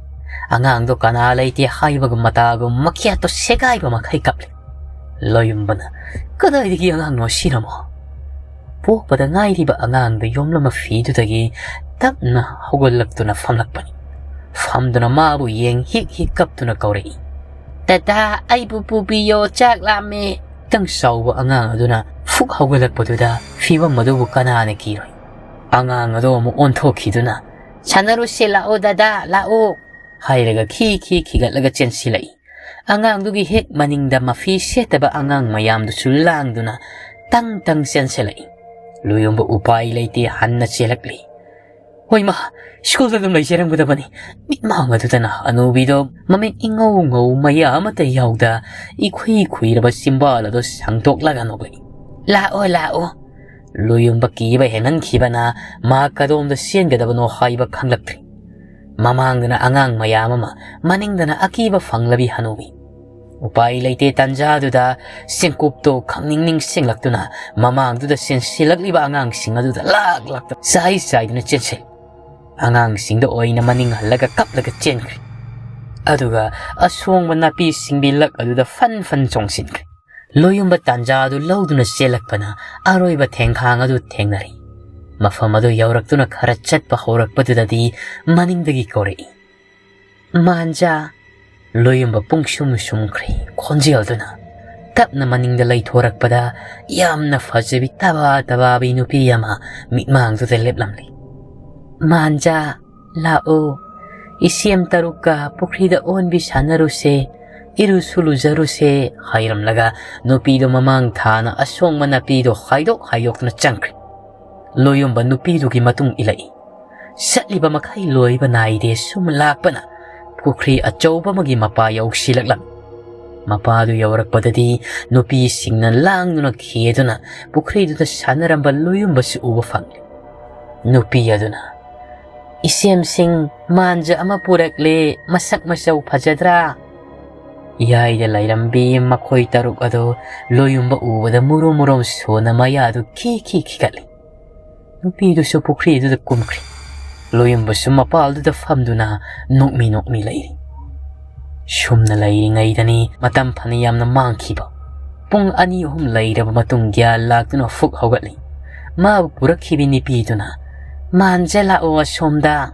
ꯑꯉꯥꯡꯗꯣ ꯀꯅꯥ ꯂꯩꯇꯦ ꯍꯥꯏꯕꯒꯨꯝ ꯃꯇꯥꯒꯨꯝ ꯃꯈ꯭ꯌꯥꯠꯇꯣ ꯁꯦꯒꯥꯏꯕ ꯃꯈꯩ ꯀꯞꯂꯤ꯫ ꯂꯣꯌꯨꯝꯕꯅ, "ꯀꯗꯥꯏꯗꯒꯤ ꯑꯉꯥꯡꯅꯣ ꯑꯁꯤꯅꯃꯣ?" ꯄꯣꯛꯄꯗ ꯉꯥꯏꯔꯤꯕ ꯑꯉꯥꯡꯗ ꯌꯣꯝꯂꯝꯕ ꯐꯤꯗꯨꯗꯒꯤ ꯇꯞꯅ ꯍꯧꯒꯠꯂꯛꯇꯨꯅ ꯐꯝꯂꯛꯄꯅꯤ꯫ ꯐꯝꯗꯨꯅ ꯃꯥꯕꯨ ꯌꯦꯡ ꯍꯤꯛ ꯍꯤꯛ ꯀꯞꯇꯨꯅ ꯀꯧꯔꯛꯏ꯫ "ꯗꯗꯥ, ꯑꯩꯕꯨ ꯄꯨꯕꯤꯌꯣ, ꯆꯥꯛ ꯂꯥꯝꯃꯦ꯫" ꯈꯤꯇꯪ ꯆꯥꯎꯕ ꯑꯉꯥꯡ ꯑꯗꯨꯅ ꯐꯨꯛ ꯍꯧꯒꯠꯂꯛꯄꯗꯨꯗ ꯐꯤꯕꯝ ꯑꯗꯨꯕꯨ ꯀꯅꯥꯅ ꯀꯤꯔꯣꯏ? ꯑꯉꯥꯡ ꯑꯗꯨ ꯑꯃꯨꯛ ꯑꯣꯟꯊꯣꯛꯈꯤꯗꯨꯅ, "ꯁꯥꯟꯅꯔꯨꯁꯦ ꯂꯥꯛꯑꯣ ꯗꯗꯥ, ꯂꯥꯛꯑꯣ" ꯍꯥꯏꯔꯒ ꯈꯤ ꯈꯤ ꯈꯤꯒꯠꯂꯒ ꯆꯦꯟꯁꯤꯜꯂꯛꯏ꯫ ꯑꯉꯥꯡꯗꯨꯒꯤ ꯍꯦꯛ ꯃꯅꯤꯡꯗ ꯃꯐꯤ ꯁꯦꯠꯇꯕ ꯑꯉꯥꯡ ꯃꯌꯥꯝꯗꯨꯁꯨ ꯂꯥꯡꯗꯨꯅ ꯇꯪ ꯇꯪ ꯆꯦꯟꯁꯤꯜꯂꯛꯏ꯫ ꯂꯣꯌꯨꯝꯕ ꯎꯄꯥꯏ ꯂꯩꯇꯦ ꯍꯟꯅ ꯆꯦꯜꯂꯛꯂꯤ꯫ "ꯍꯣꯏ ꯃꯥ, ꯁ꯭ꯀꯨꯜꯗ ꯑꯗꯨꯝ ꯂꯩꯖꯔꯝꯒꯗꯕꯅꯤ꯫" ꯃꯤꯠꯃꯥꯡ ꯑꯗꯨꯗꯅ ꯑꯅꯨꯕꯤꯗꯣ ꯃꯃꯤꯠ ꯏꯉꯧ ꯉꯧ ꯃꯌꯥ ꯑꯃꯠꯇ ꯌꯥꯎꯗ ꯏꯈꯨꯏ ꯈꯨꯏꯔꯕ ꯆꯤꯝꯕꯥꯜ ꯑꯗꯨ ꯁꯥꯡꯗꯣꯛꯂꯒ ꯅꯣꯛꯂꯛꯏ꯫ "ꯂꯥꯛꯑꯣ, ꯂꯥꯛꯑꯣ꯫" ꯂꯣꯌꯨꯝꯕ ꯀꯤꯕ ꯍꯦꯟꯃꯟꯈꯤꯕꯅ ꯃꯥ ꯀꯗꯣꯝꯗ ꯆꯦꯟꯒꯗꯕꯅꯣ ꯍꯥꯏꯕ ꯈꯪꯂꯛꯇ꯭ꯔꯤ꯫ ꯃꯃꯥꯡꯗꯅ ꯑꯉꯥꯡ ꯃꯌꯥꯝ ꯑꯃ, ꯃꯅꯤꯡꯗꯅ ꯑꯀꯤꯕ ꯐꯪꯂꯕꯤ ꯍꯅꯨꯕꯤ꯫ ꯎꯄꯥꯏ ꯂꯩꯇꯦ, ꯇꯥꯟꯖꯥꯗꯨꯗ ꯆꯦꯡꯀꯨꯞꯇꯣ ꯈꯪꯅꯤꯡ ꯅꯤꯡꯁꯤꯡꯂꯛꯇꯨꯅ ꯃꯃꯥꯡꯗꯨꯗ ꯆꯦꯟꯁꯤꯜꯂꯛꯂꯤꯕ ꯑꯉꯥꯡꯁꯤꯡ ꯑꯗꯨꯗ ꯂꯥꯛ ꯂꯥꯛꯇ ꯆꯥꯏ ꯆꯥꯏꯗꯨꯅ ꯆꯦꯟꯁꯤꯜꯂꯤ꯫ ꯑꯉꯥꯡꯁꯤꯡꯗ ꯑꯣꯏꯅ ꯃꯅꯤꯡ ꯍꯜꯂꯒ ꯀꯞꯂꯒ ꯆꯦꯟꯈ꯭ꯔꯦ꯫ ꯑꯗꯨꯒ ꯑꯁꯣꯡꯕ ꯅꯥꯄꯤ ꯁꯤꯡꯕꯤ ꯂꯛ ꯑꯗꯨꯗ ꯐꯟ ꯐꯟ ꯆꯣꯡꯁꯤꯟꯈ꯭ꯔꯦ꯫ ꯂꯣꯌꯨꯝꯕ ꯇꯥꯟꯖꯥ ꯑꯗꯨ ꯂꯧꯗꯨꯅ ꯆꯦꯜꯂꯛꯄꯅ ꯑꯔꯣꯏꯕ ꯊꯦꯡꯈꯥꯡ ꯑꯗꯨ ꯊꯦꯡꯅꯔꯤ꯫ ꯃꯐꯝ ꯑꯗꯨ ꯌꯧꯔꯛꯇꯨꯅ ꯈꯔ ꯆꯠꯄ ꯍꯧꯔꯛꯄꯗꯨꯗꯗꯤ ꯃꯅꯤꯡꯗꯒꯤ ꯀꯧꯔꯛꯏ, "ꯃꯥꯟꯖꯥ!" ꯂꯣꯌꯨꯝꯕ ꯄꯨꯡꯁꯨꯝ ꯁꯨꯝꯈ꯭ꯔꯦ꯫ ꯈꯣꯟꯖꯦꯜꯗꯨꯅ ꯇꯞꯅ ꯃꯅꯤꯡꯗ ꯂꯩꯊꯣꯔꯛꯄꯗ ꯌꯥꯝꯅ ꯐꯖꯕꯤ ꯇꯕꯥ ꯇꯕꯥꯕꯤ ꯅꯨꯄꯤ ꯑꯃ ꯃꯤꯠꯃꯥꯡꯗꯨꯗ ꯂꯦꯞꯂꯝꯂꯤ꯫ "ꯃꯥꯟꯖꯥ, ꯂꯥꯛꯑꯣ, ꯏꯆꯦꯝ ꯇꯔꯨꯛꯀ ꯄꯨꯈ꯭ꯔꯤꯗ ꯑꯣꯟꯕꯤ ꯁꯥꯟꯅꯔꯨꯁꯦ, ꯏꯔꯨꯁꯨ ꯂꯨꯖꯔꯨꯁꯦ" ꯍꯥꯏꯔꯝꯂꯒ ꯅꯨꯄꯤꯗꯣ ꯃꯃꯥꯡ ꯊꯥꯅ ꯑꯁꯣꯡꯕ ꯅꯥꯄꯤꯗꯣ ꯍꯥꯏꯗꯣꯛ ꯍꯥꯏꯗꯣꯛꯇꯨꯅ ꯆꯪꯈ꯭ꯔꯦ꯫ ꯂꯣꯌꯨꯝꯕ ꯅꯨꯄꯤꯗꯨꯒꯤ ꯃꯇꯨꯡ ꯏꯜꯂꯛꯏ꯫ ꯆꯠꯂꯤꯕ ꯃꯈꯩ ꯂꯣꯏꯕ ꯅꯥꯏꯗꯦ꯫ ꯁꯨꯝ ꯂꯥꯛꯄꯅ ꯄꯨꯈ꯭ꯔꯤ ꯑꯆꯧꯕ ꯑꯃꯒꯤ ꯃꯄꯥ ꯌꯧꯁꯤꯜꯂꯛꯂꯝꯃꯤ꯫ ꯃꯄꯥꯗꯨ ꯌꯧꯔꯛꯄꯗꯗꯤ ꯅꯨꯄꯤꯁꯤꯡꯅ ꯂꯥꯡꯗꯨꯅ ꯈꯦꯗꯨꯅ ꯄꯨꯈ꯭ꯔꯤꯗꯨꯗ ꯁꯥꯟꯅꯔꯝꯕ ꯂꯣꯌꯨꯝꯕꯁꯨ ꯎꯕ ꯐꯪꯂꯦ꯫ ꯅꯨꯄꯤ ꯑꯗꯨꯅ, "ꯏꯆꯦꯝꯁꯤꯡ, ꯃꯥꯟꯖ ꯑꯃ ꯄꯨꯔꯛꯂꯦ, ꯃꯁꯛ ꯃꯆꯧ ꯐꯖꯗ꯭ꯔꯥ?" ꯏꯌꯥꯏꯗ ꯂꯩꯔꯝꯕꯤ ꯃꯈꯣꯏ ꯇꯔꯨꯛ ꯑꯗꯨ ꯂꯣꯌꯨꯝꯕ ꯎꯕꯗ ꯃꯨꯔꯨꯝ ꯃꯨꯔꯨꯝ ꯁꯣꯟꯅ ꯃꯌꯥꯗꯨ ꯈꯤ ꯈꯤ ꯈꯤꯒꯠꯂꯤ꯫ ꯅꯨꯄꯤꯗꯨꯁꯨ ꯄꯨꯈ꯭ꯔꯤꯗꯨꯗ ꯀꯨꯝꯈ꯭ꯔꯦ꯫ ꯂꯣꯌꯨꯝꯕꯁꯨ ꯃꯄꯥꯜꯗꯨꯗ ꯐꯝꯗꯨꯅ ꯅꯣꯛꯃꯤ ꯅꯣꯛꯃꯤ ꯂꯩꯔꯤ꯫ ꯁꯨꯝꯅ ꯂꯩꯔꯤꯉꯩꯗꯅꯤ ꯃꯇꯝ ꯐꯅ ꯌꯥꯝꯅ ꯃꯥꯡꯈꯤꯕ꯫ ꯄꯨꯡ ꯑꯅꯤ ꯑꯍꯨꯝ ꯂꯩꯔꯕ ꯃꯇꯨꯡ ꯒ꯭ꯌꯥꯟ ꯂꯥꯛꯇꯨꯅ ꯐꯨꯛ ꯍꯧꯒꯠꯂꯤ꯫ ꯃꯥꯕꯨ ꯄꯨꯔꯛꯈꯤꯕꯤ ꯅꯨꯄꯤꯗꯨꯅ, "ꯃꯥꯟꯖ, ꯂꯥꯛꯑꯣ ꯑꯁꯣꯝꯗ"꯫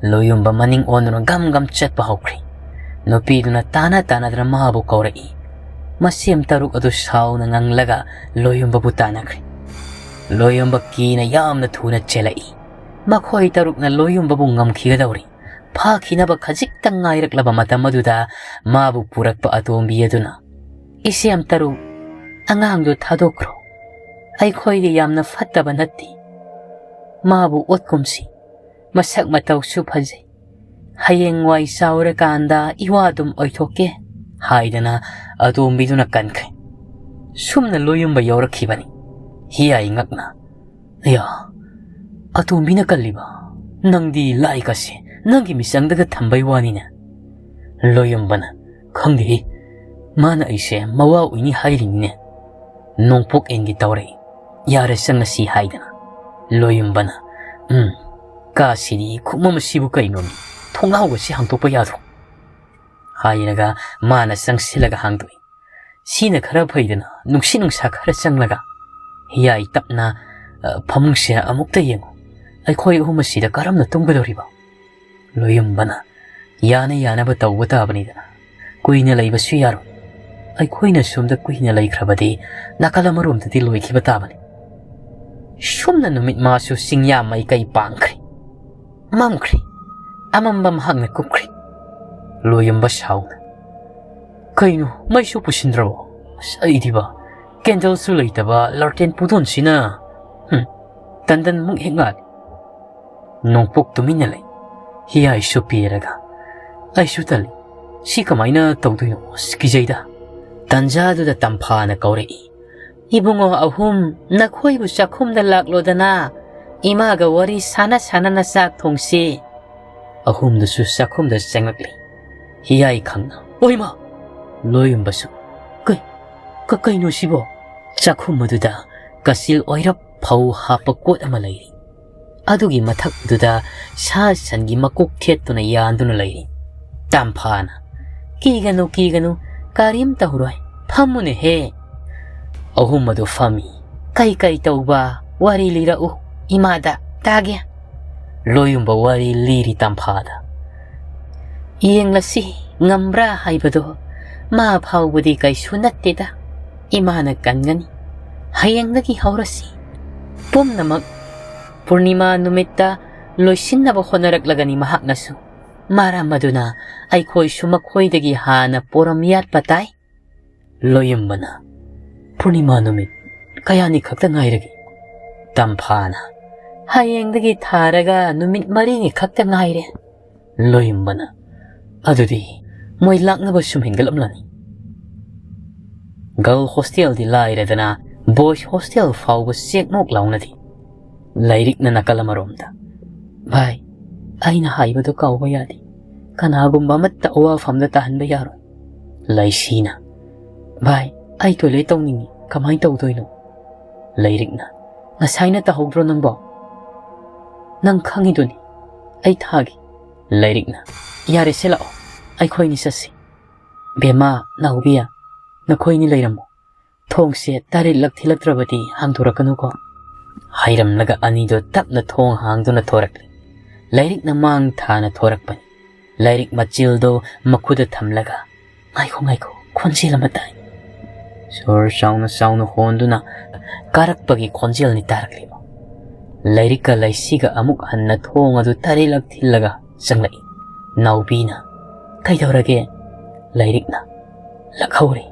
ꯂꯣꯌꯨꯝꯕ ꯃꯅꯤꯡ ꯑꯣꯟꯗꯨꯅ ꯒꯝ ꯒꯝ ꯆꯠꯄ ꯍꯧꯈ꯭ꯔꯦ꯫ ꯅꯨꯄꯤꯗꯨꯅ ꯇꯥꯅ ꯇꯥꯅꯗꯅ ꯃꯥꯕꯨ ꯀꯧꯔꯛꯏ꯫ ꯃꯁꯦꯝ ꯇꯔꯨꯛ ꯑꯗꯨ ꯁꯥꯎꯅ ꯉꯪꯂꯒ ꯂꯣꯌꯨꯝꯕꯕꯨ ꯇꯥꯟꯅꯈ꯭ꯔꯦ꯫ ꯂꯣꯌꯨꯝꯕ ꯀꯤꯅ ꯌꯥꯝꯅ ꯊꯨꯅ ꯆꯦꯜꯂꯛꯏ꯫ ꯃꯈꯣꯏ ꯇꯔꯨꯛꯅ ꯂꯣꯌꯨꯝꯕꯕꯨ ꯉꯝꯈꯤꯒꯗꯧꯔꯤ꯫ ꯐꯥꯈꯤꯅꯕ ꯈꯖꯤꯛꯇꯪ ꯉꯥꯏꯔꯛꯂꯕ ꯃꯇꯝ ꯑꯗꯨꯗ ꯃꯥꯕꯨ ꯄꯨꯔꯛꯄ ꯑꯇꯣꯝꯕꯤ ꯑꯗꯨꯅ, "ꯏꯆꯦꯝ ꯇꯔꯨꯛ, ꯑꯉꯥꯡꯗꯨ ꯊꯥꯗꯣꯛꯈ꯭ꯔꯣ꯫ ꯑꯩꯈꯣꯏꯗꯤ ꯌꯥꯝꯅ ꯐꯠꯇꯕ ꯅꯠꯇꯦ꯫ ꯃꯥꯕꯨ ꯑꯣꯠꯀꯨꯝꯁꯤ꯫ ꯃꯁꯛ ꯃꯇꯧꯁꯨ ꯐꯖꯩ꯫ ꯍꯌꯦꯡꯋꯥꯏ ꯆꯥꯎꯔꯀꯥꯟꯗ ꯏꯋꯥ ꯑꯗꯨꯝ ꯑꯣꯏꯊꯣꯛꯀꯦ" ꯍꯥꯏꯗꯅ ꯑꯇꯣꯝꯕꯤꯗꯨꯅ ꯀꯟꯈ꯭ꯔꯦ꯫ ꯁꯨꯝꯅ ꯂꯣꯌꯨꯝꯕ ꯌꯧꯔꯛꯈꯤꯕꯅꯤ꯫ ꯍꯤꯌꯥꯏ ꯉꯛꯅ, "ꯑꯌꯥ, ꯑꯇꯣꯝꯕꯤꯅ ꯀꯜꯂꯤꯕ? ꯅꯪꯗꯤ ꯂꯥꯏꯒꯁꯦ ꯅꯪꯒꯤ ꯃꯤꯆꯪꯗꯒ ꯊꯝꯕꯩ ꯋꯥꯅꯤꯅꯦ?" ꯂꯣꯌꯨꯝꯕꯅ, "ꯈꯪꯗꯦꯍꯦ, ꯃꯥꯅ ꯑꯩꯁꯦ ꯃꯋꯥ ꯑꯣꯏꯅꯤ ꯍꯥꯏꯔꯤꯅꯤꯅꯦ꯫ ꯅꯣꯡꯄꯣꯛ ꯌꯦꯟꯒꯤ ꯇꯧꯔꯛꯏ꯫ ꯌꯥꯔꯦ, ꯆꯪꯉꯁꯤ" ꯍꯥꯏꯗꯅ ꯂꯣꯌꯨꯝꯕꯅ, "ꯎꯝ, ꯀꯥꯁꯤꯗꯤ ꯈꯨꯃꯝ ꯑꯁꯤꯕꯨ ꯀꯩꯅꯣꯅꯦ? ꯊꯣꯡꯅꯥꯎꯒꯁꯤ ꯍꯥꯡꯗꯣꯛꯄ ꯌꯥꯗ꯭ꯔꯣ?" ꯍꯥꯏꯔꯒ ꯃꯥꯅ ꯆꯪꯁꯤꯜꯂꯒ ꯍꯥꯡꯗꯣꯛꯏ꯫ ꯁꯤꯅ ꯈꯔ ꯐꯩꯗꯅ, ꯅꯨꯡꯁꯤꯠ ꯅꯨꯡꯁꯥ ꯈꯔ ꯆꯪꯂꯒ꯫ ꯍꯤꯌꯥꯏ ꯇꯞꯅ, "ꯑ, ꯐꯃꯨꯡꯁꯦ ꯑꯃꯨꯛꯇ ꯌꯦꯡꯉꯨ꯫ ꯑꯩꯈꯣꯏ ꯑꯍꯨꯝ ꯑꯁꯤꯗ ꯀꯔꯝꯅ ꯇꯨꯝꯒꯗꯧꯔꯤꯕ?" ꯂꯣꯌꯨꯝꯕꯅ, "ꯌꯥꯅ ꯌꯥꯅꯕ ꯇꯧꯕ ꯇꯥꯕꯅꯤꯗꯅ꯫ ꯀꯨꯏꯅ ꯂꯩꯕꯁꯨ ꯌꯥꯔꯣꯏ꯫ ꯑꯩꯈꯣꯏꯅ ꯁꯣꯝꯗ ꯀꯨꯏꯅ ꯂꯩꯈ꯭ꯔꯕꯗꯤ ꯅꯥꯀꯜ ꯑꯃꯔꯣꯝꯗꯗꯤ ꯂꯣꯏꯈꯤꯕ ꯇꯥꯕꯅꯤ"꯫ ꯁꯨꯝꯅ ꯅꯨꯃꯤꯠ ꯃꯥꯁꯨ ꯆꯤꯡꯌꯥ ꯃꯥꯏꯀꯩ ꯄꯥꯡꯈ꯭ꯔꯦ꯫ ꯃꯝꯈ꯭ꯔꯦ꯫ ꯑꯃꯝꯕ ꯃꯍꯥꯛꯅ ꯀꯨꯞꯈ꯭ꯔꯦ꯫ ꯂꯣꯌꯨꯝꯕ ꯁꯥꯎꯅ, "ꯀꯩꯅꯣ, ꯃꯩꯁꯨ ꯄꯨꯁꯤꯟꯗ꯭ꯔꯕꯣ? ꯑꯁ, ꯑꯩꯗꯤꯕ, ꯀꯦꯟꯗꯜꯁꯨ ꯂꯩꯇꯕ ꯂꯥꯔꯇꯦꯟ ꯄꯨꯗꯣꯟꯁꯤꯅ꯫ ꯍꯨꯝ, ꯇꯟꯗꯟꯃꯨꯛ ꯍꯦꯛ ꯉꯥꯜꯂꯤ"꯫ ꯅꯣꯡꯄꯣꯛ ꯇꯨꯃꯤꯟꯅ ꯂꯩ꯫ ꯍꯤꯌꯥꯏꯁꯨ ꯄꯦꯔꯒ, "ꯑꯩꯁꯨ ꯇꯜꯂꯤ꯫ ꯁꯤ ꯀꯃꯥꯏꯅ ꯇꯧꯗꯣꯏꯅꯣ? ꯑꯁ, ꯀꯤꯖꯩꯗ"꯫ ꯇꯟꯖꯥꯗꯨꯗ ꯇꯝꯐꯥꯅ ꯀꯧꯔꯛꯏ, "ꯏꯕꯨꯡꯉꯣ ꯑꯍꯨꯝ, ꯅꯈꯣꯏꯕꯨ ꯆꯥꯛꯈꯨꯝꯗ ꯂꯥꯛꯂꯣꯗꯅ꯫ ꯏꯃꯥꯒ ꯋꯥꯔꯤ ꯁꯥꯟꯅ ꯁꯥꯟꯅꯅ ꯆꯥꯛ ꯊꯣꯡꯁꯤ"꯫ ꯑꯍꯨꯝꯗꯨꯁꯨ ꯆꯥꯛꯈꯨꯝꯗ ꯆꯪꯂꯛꯂꯤ꯫ ꯍꯤꯌꯥꯏ ꯈꯪꯅ, "ꯑꯣꯏꯃ!" ꯂꯣꯌꯨꯝꯕꯁꯨ, "ꯀꯩ, ꯀ-, ꯀꯩꯅꯣ ꯁꯤꯕꯣ?" ꯆꯥꯛꯈꯨꯝ ꯑꯗꯨꯗ ꯀꯥꯆꯤꯜ ꯑꯣꯏꯔꯞ ꯐꯧ ꯍꯥꯞꯄ ꯀꯣꯠ ꯑꯃ ꯂꯩꯔꯤ꯫ ꯑꯗꯨꯒꯤ ꯃꯊꯛꯇꯨꯗ ꯁꯥ ꯁꯟꯒꯤ ꯃꯀꯣꯛ ꯊꯦꯠꯇꯨꯅ ꯌꯥꯟꯗꯨꯅ ꯂꯩꯔꯤ꯫ ꯇꯝꯐꯥꯅ, "ꯀꯤꯒꯅꯨ, ꯀꯤꯒꯅꯨ, ꯀꯔꯤꯝ ꯇꯧꯔꯣꯏ, ꯐꯝꯃꯨꯅꯦꯍꯦ"꯫ ꯑꯍꯨꯝ ꯑꯗꯨ ꯐꯝꯃꯤ꯫ "ꯀꯩ ꯀꯩ ꯇꯧꯕ? ꯋꯥꯔꯤ ꯂꯤꯔꯛꯎ, ꯏꯃꯥꯗ ꯇꯥꯒꯦ"꯫ ꯂꯣꯌꯨꯝꯕ ꯋꯥꯔꯤ ꯂꯤꯔꯤ ꯇꯝꯐꯥꯗ꯫ "ꯌꯦꯡꯂꯁꯤ, ꯉꯝꯕ꯭ꯔꯥ ꯍꯥꯏꯕꯗꯣ꯫ ꯃꯥ ꯐꯥꯎꯕꯗꯤ ꯀꯩꯁꯨ ꯅꯠꯇꯦꯗ꯫ ꯏꯃꯥꯅ ꯀꯟꯒꯅꯤ꯫ ꯍꯌꯦꯡꯗꯒꯤ ꯍꯧꯔꯁꯤ꯫ ꯄꯨꯝꯅꯃꯛ ꯄꯨꯔꯅꯤꯃꯥ ꯅꯨꯃꯤꯠꯇ ꯂꯣꯏꯁꯤꯟꯅꯕ ꯍꯣꯠꯅꯔꯛꯂꯒꯅꯤ ꯃꯍꯥꯛꯅꯁꯨ꯫ ꯃꯔꯝ ꯑꯗꯨꯅ ꯑꯩꯈꯣꯏꯁꯨ ꯃꯈꯣꯏꯗꯒꯤ ꯍꯥꯟꯅ ꯄꯣꯔꯝ ꯌꯥꯠꯄ ꯇꯥꯏ"꯫ ꯂꯣꯌꯨꯝꯕꯅ, "ꯄꯨꯔꯅꯤꯃꯥ ꯅꯨꯃꯤꯠ ꯀꯌꯥꯅꯤ ꯈꯛꯇ ꯉꯥꯏꯔꯒꯦ?" ꯇꯝꯐꯥꯅ, "ꯍꯌꯦꯡꯗꯒꯤ ꯊꯥꯔꯒ ꯅꯨꯃꯤꯠ ꯃꯔꯤꯅꯤ ꯈꯛꯇ ꯉꯥꯏꯔꯦ"꯫ ꯂꯣꯌꯨꯝꯕꯅ, "ꯑꯗꯨꯗꯤ ꯃꯣꯏ ꯂꯥꯛꯅꯕ ꯁꯨꯝ ꯍꯦꯟꯒꯠꯂꯝꯂꯅꯤ꯫ ꯒꯔꯜ ꯍꯣꯁꯇꯦꯜꯗꯤ ꯂꯥꯏꯔꯗꯅ, ꯕꯣꯏꯁ ꯍꯣꯁꯇꯦꯜ ꯐꯥꯎꯕ ꯆꯦꯛꯃꯣꯛ ꯂꯥꯎꯅꯗꯦ"꯫ ꯂꯥꯏꯔꯤꯛꯅ ꯅꯥꯀꯜ ꯑꯃꯔꯣꯝꯗ, "ꯚꯥꯏ, ꯑꯩꯅ ꯍꯥꯏꯕꯗꯣ ꯀꯥꯎꯕ ꯌꯥꯗꯦ꯫ ꯀꯅꯥꯒꯨꯝꯕ ꯑꯃꯠꯇ ꯑꯋꯥꯐꯝꯗ ꯇꯥꯍꯟꯕ ꯌꯥꯔꯣꯏ"꯫ ꯂꯩꯁꯤꯅ, "ꯚꯥꯏ, ꯑꯩ ꯇꯣꯏꯂꯦꯠ ꯇꯧꯅꯤꯡꯉꯤ, ꯀꯃꯥꯏꯅ ꯇꯧꯗꯣꯏꯅꯣ?" ꯂꯩꯔꯤꯛꯅ, "ꯉꯁꯥꯏꯅ ꯇꯧꯍꯧꯗ꯭ꯔꯣ ꯅꯪꯕꯣ? ꯅꯪ ꯈꯪꯉꯤꯗꯨꯅꯤ, ꯑꯩ ꯊꯥꯒꯦ꯫" ꯂꯩꯔꯤꯛꯅ, "ꯌꯥꯔꯦꯁꯦ, ꯂꯥꯛꯑꯣ, ꯑꯩꯈꯣꯏꯅꯤ ꯆꯠꯁꯤ꯫ ꯕꯦꯝꯃ, ꯅꯥꯎꯕꯤ, ꯅꯈꯣꯏꯅꯤ ꯂꯩꯔꯝꯃꯣ꯫ ꯊꯣꯡꯁꯦ ꯇꯔꯦꯠꯂꯛ ꯊꯤꯜꯂꯛꯇ꯭ꯔꯕꯗꯤ ꯍꯥꯡꯗꯣꯔꯛꯀꯅꯨꯀꯣ꯫" ꯍꯥꯏꯔꯝꯂꯒ ꯑꯅꯤꯗꯣ ꯇꯞꯅ ꯊꯣꯡ ꯍꯥꯡꯗꯨꯅ ꯊꯣꯔꯛꯂꯤ꯫ ꯂꯩꯔꯤꯛꯅ ꯃꯥꯡ ꯊꯥꯅ ꯊꯣꯔꯛꯄꯅꯤ꯫ ꯂꯩꯔꯤꯛ ꯃꯆꯤꯜꯗꯣ ꯃꯈꯨꯗ ꯊꯝꯂꯒ, "ꯉꯥꯏꯈꯣ, ꯉꯥꯏꯈꯣ, ꯈꯣꯟꯖꯦꯜ ꯑꯃ ꯇꯥꯏ꯫" ꯁꯣꯔ ꯆꯥꯎꯅ ꯆꯥꯎꯅ ꯍꯣꯟꯗꯨꯅ ꯀꯥꯔꯛꯄꯒꯤ ꯈꯣꯟꯖꯦꯜꯅꯤ ꯇꯥꯔꯛꯂꯤꯕ꯫ ꯂꯩꯔꯤꯛꯀ ꯂꯩꯁꯤꯒ ꯑꯃꯨꯛ ꯍꯟꯅ ꯊꯣꯡ ꯑꯗꯨ ꯇꯔꯦꯠꯂꯛ ꯊꯤꯜꯂꯒ ꯆꯪꯂꯛꯏ꯫ ꯅꯥꯎꯕꯤꯅ, "ꯀꯩꯗꯧꯔꯒꯦ?" ꯂꯩꯔꯤꯛꯅ, "ꯂꯛꯍꯧꯔꯦ"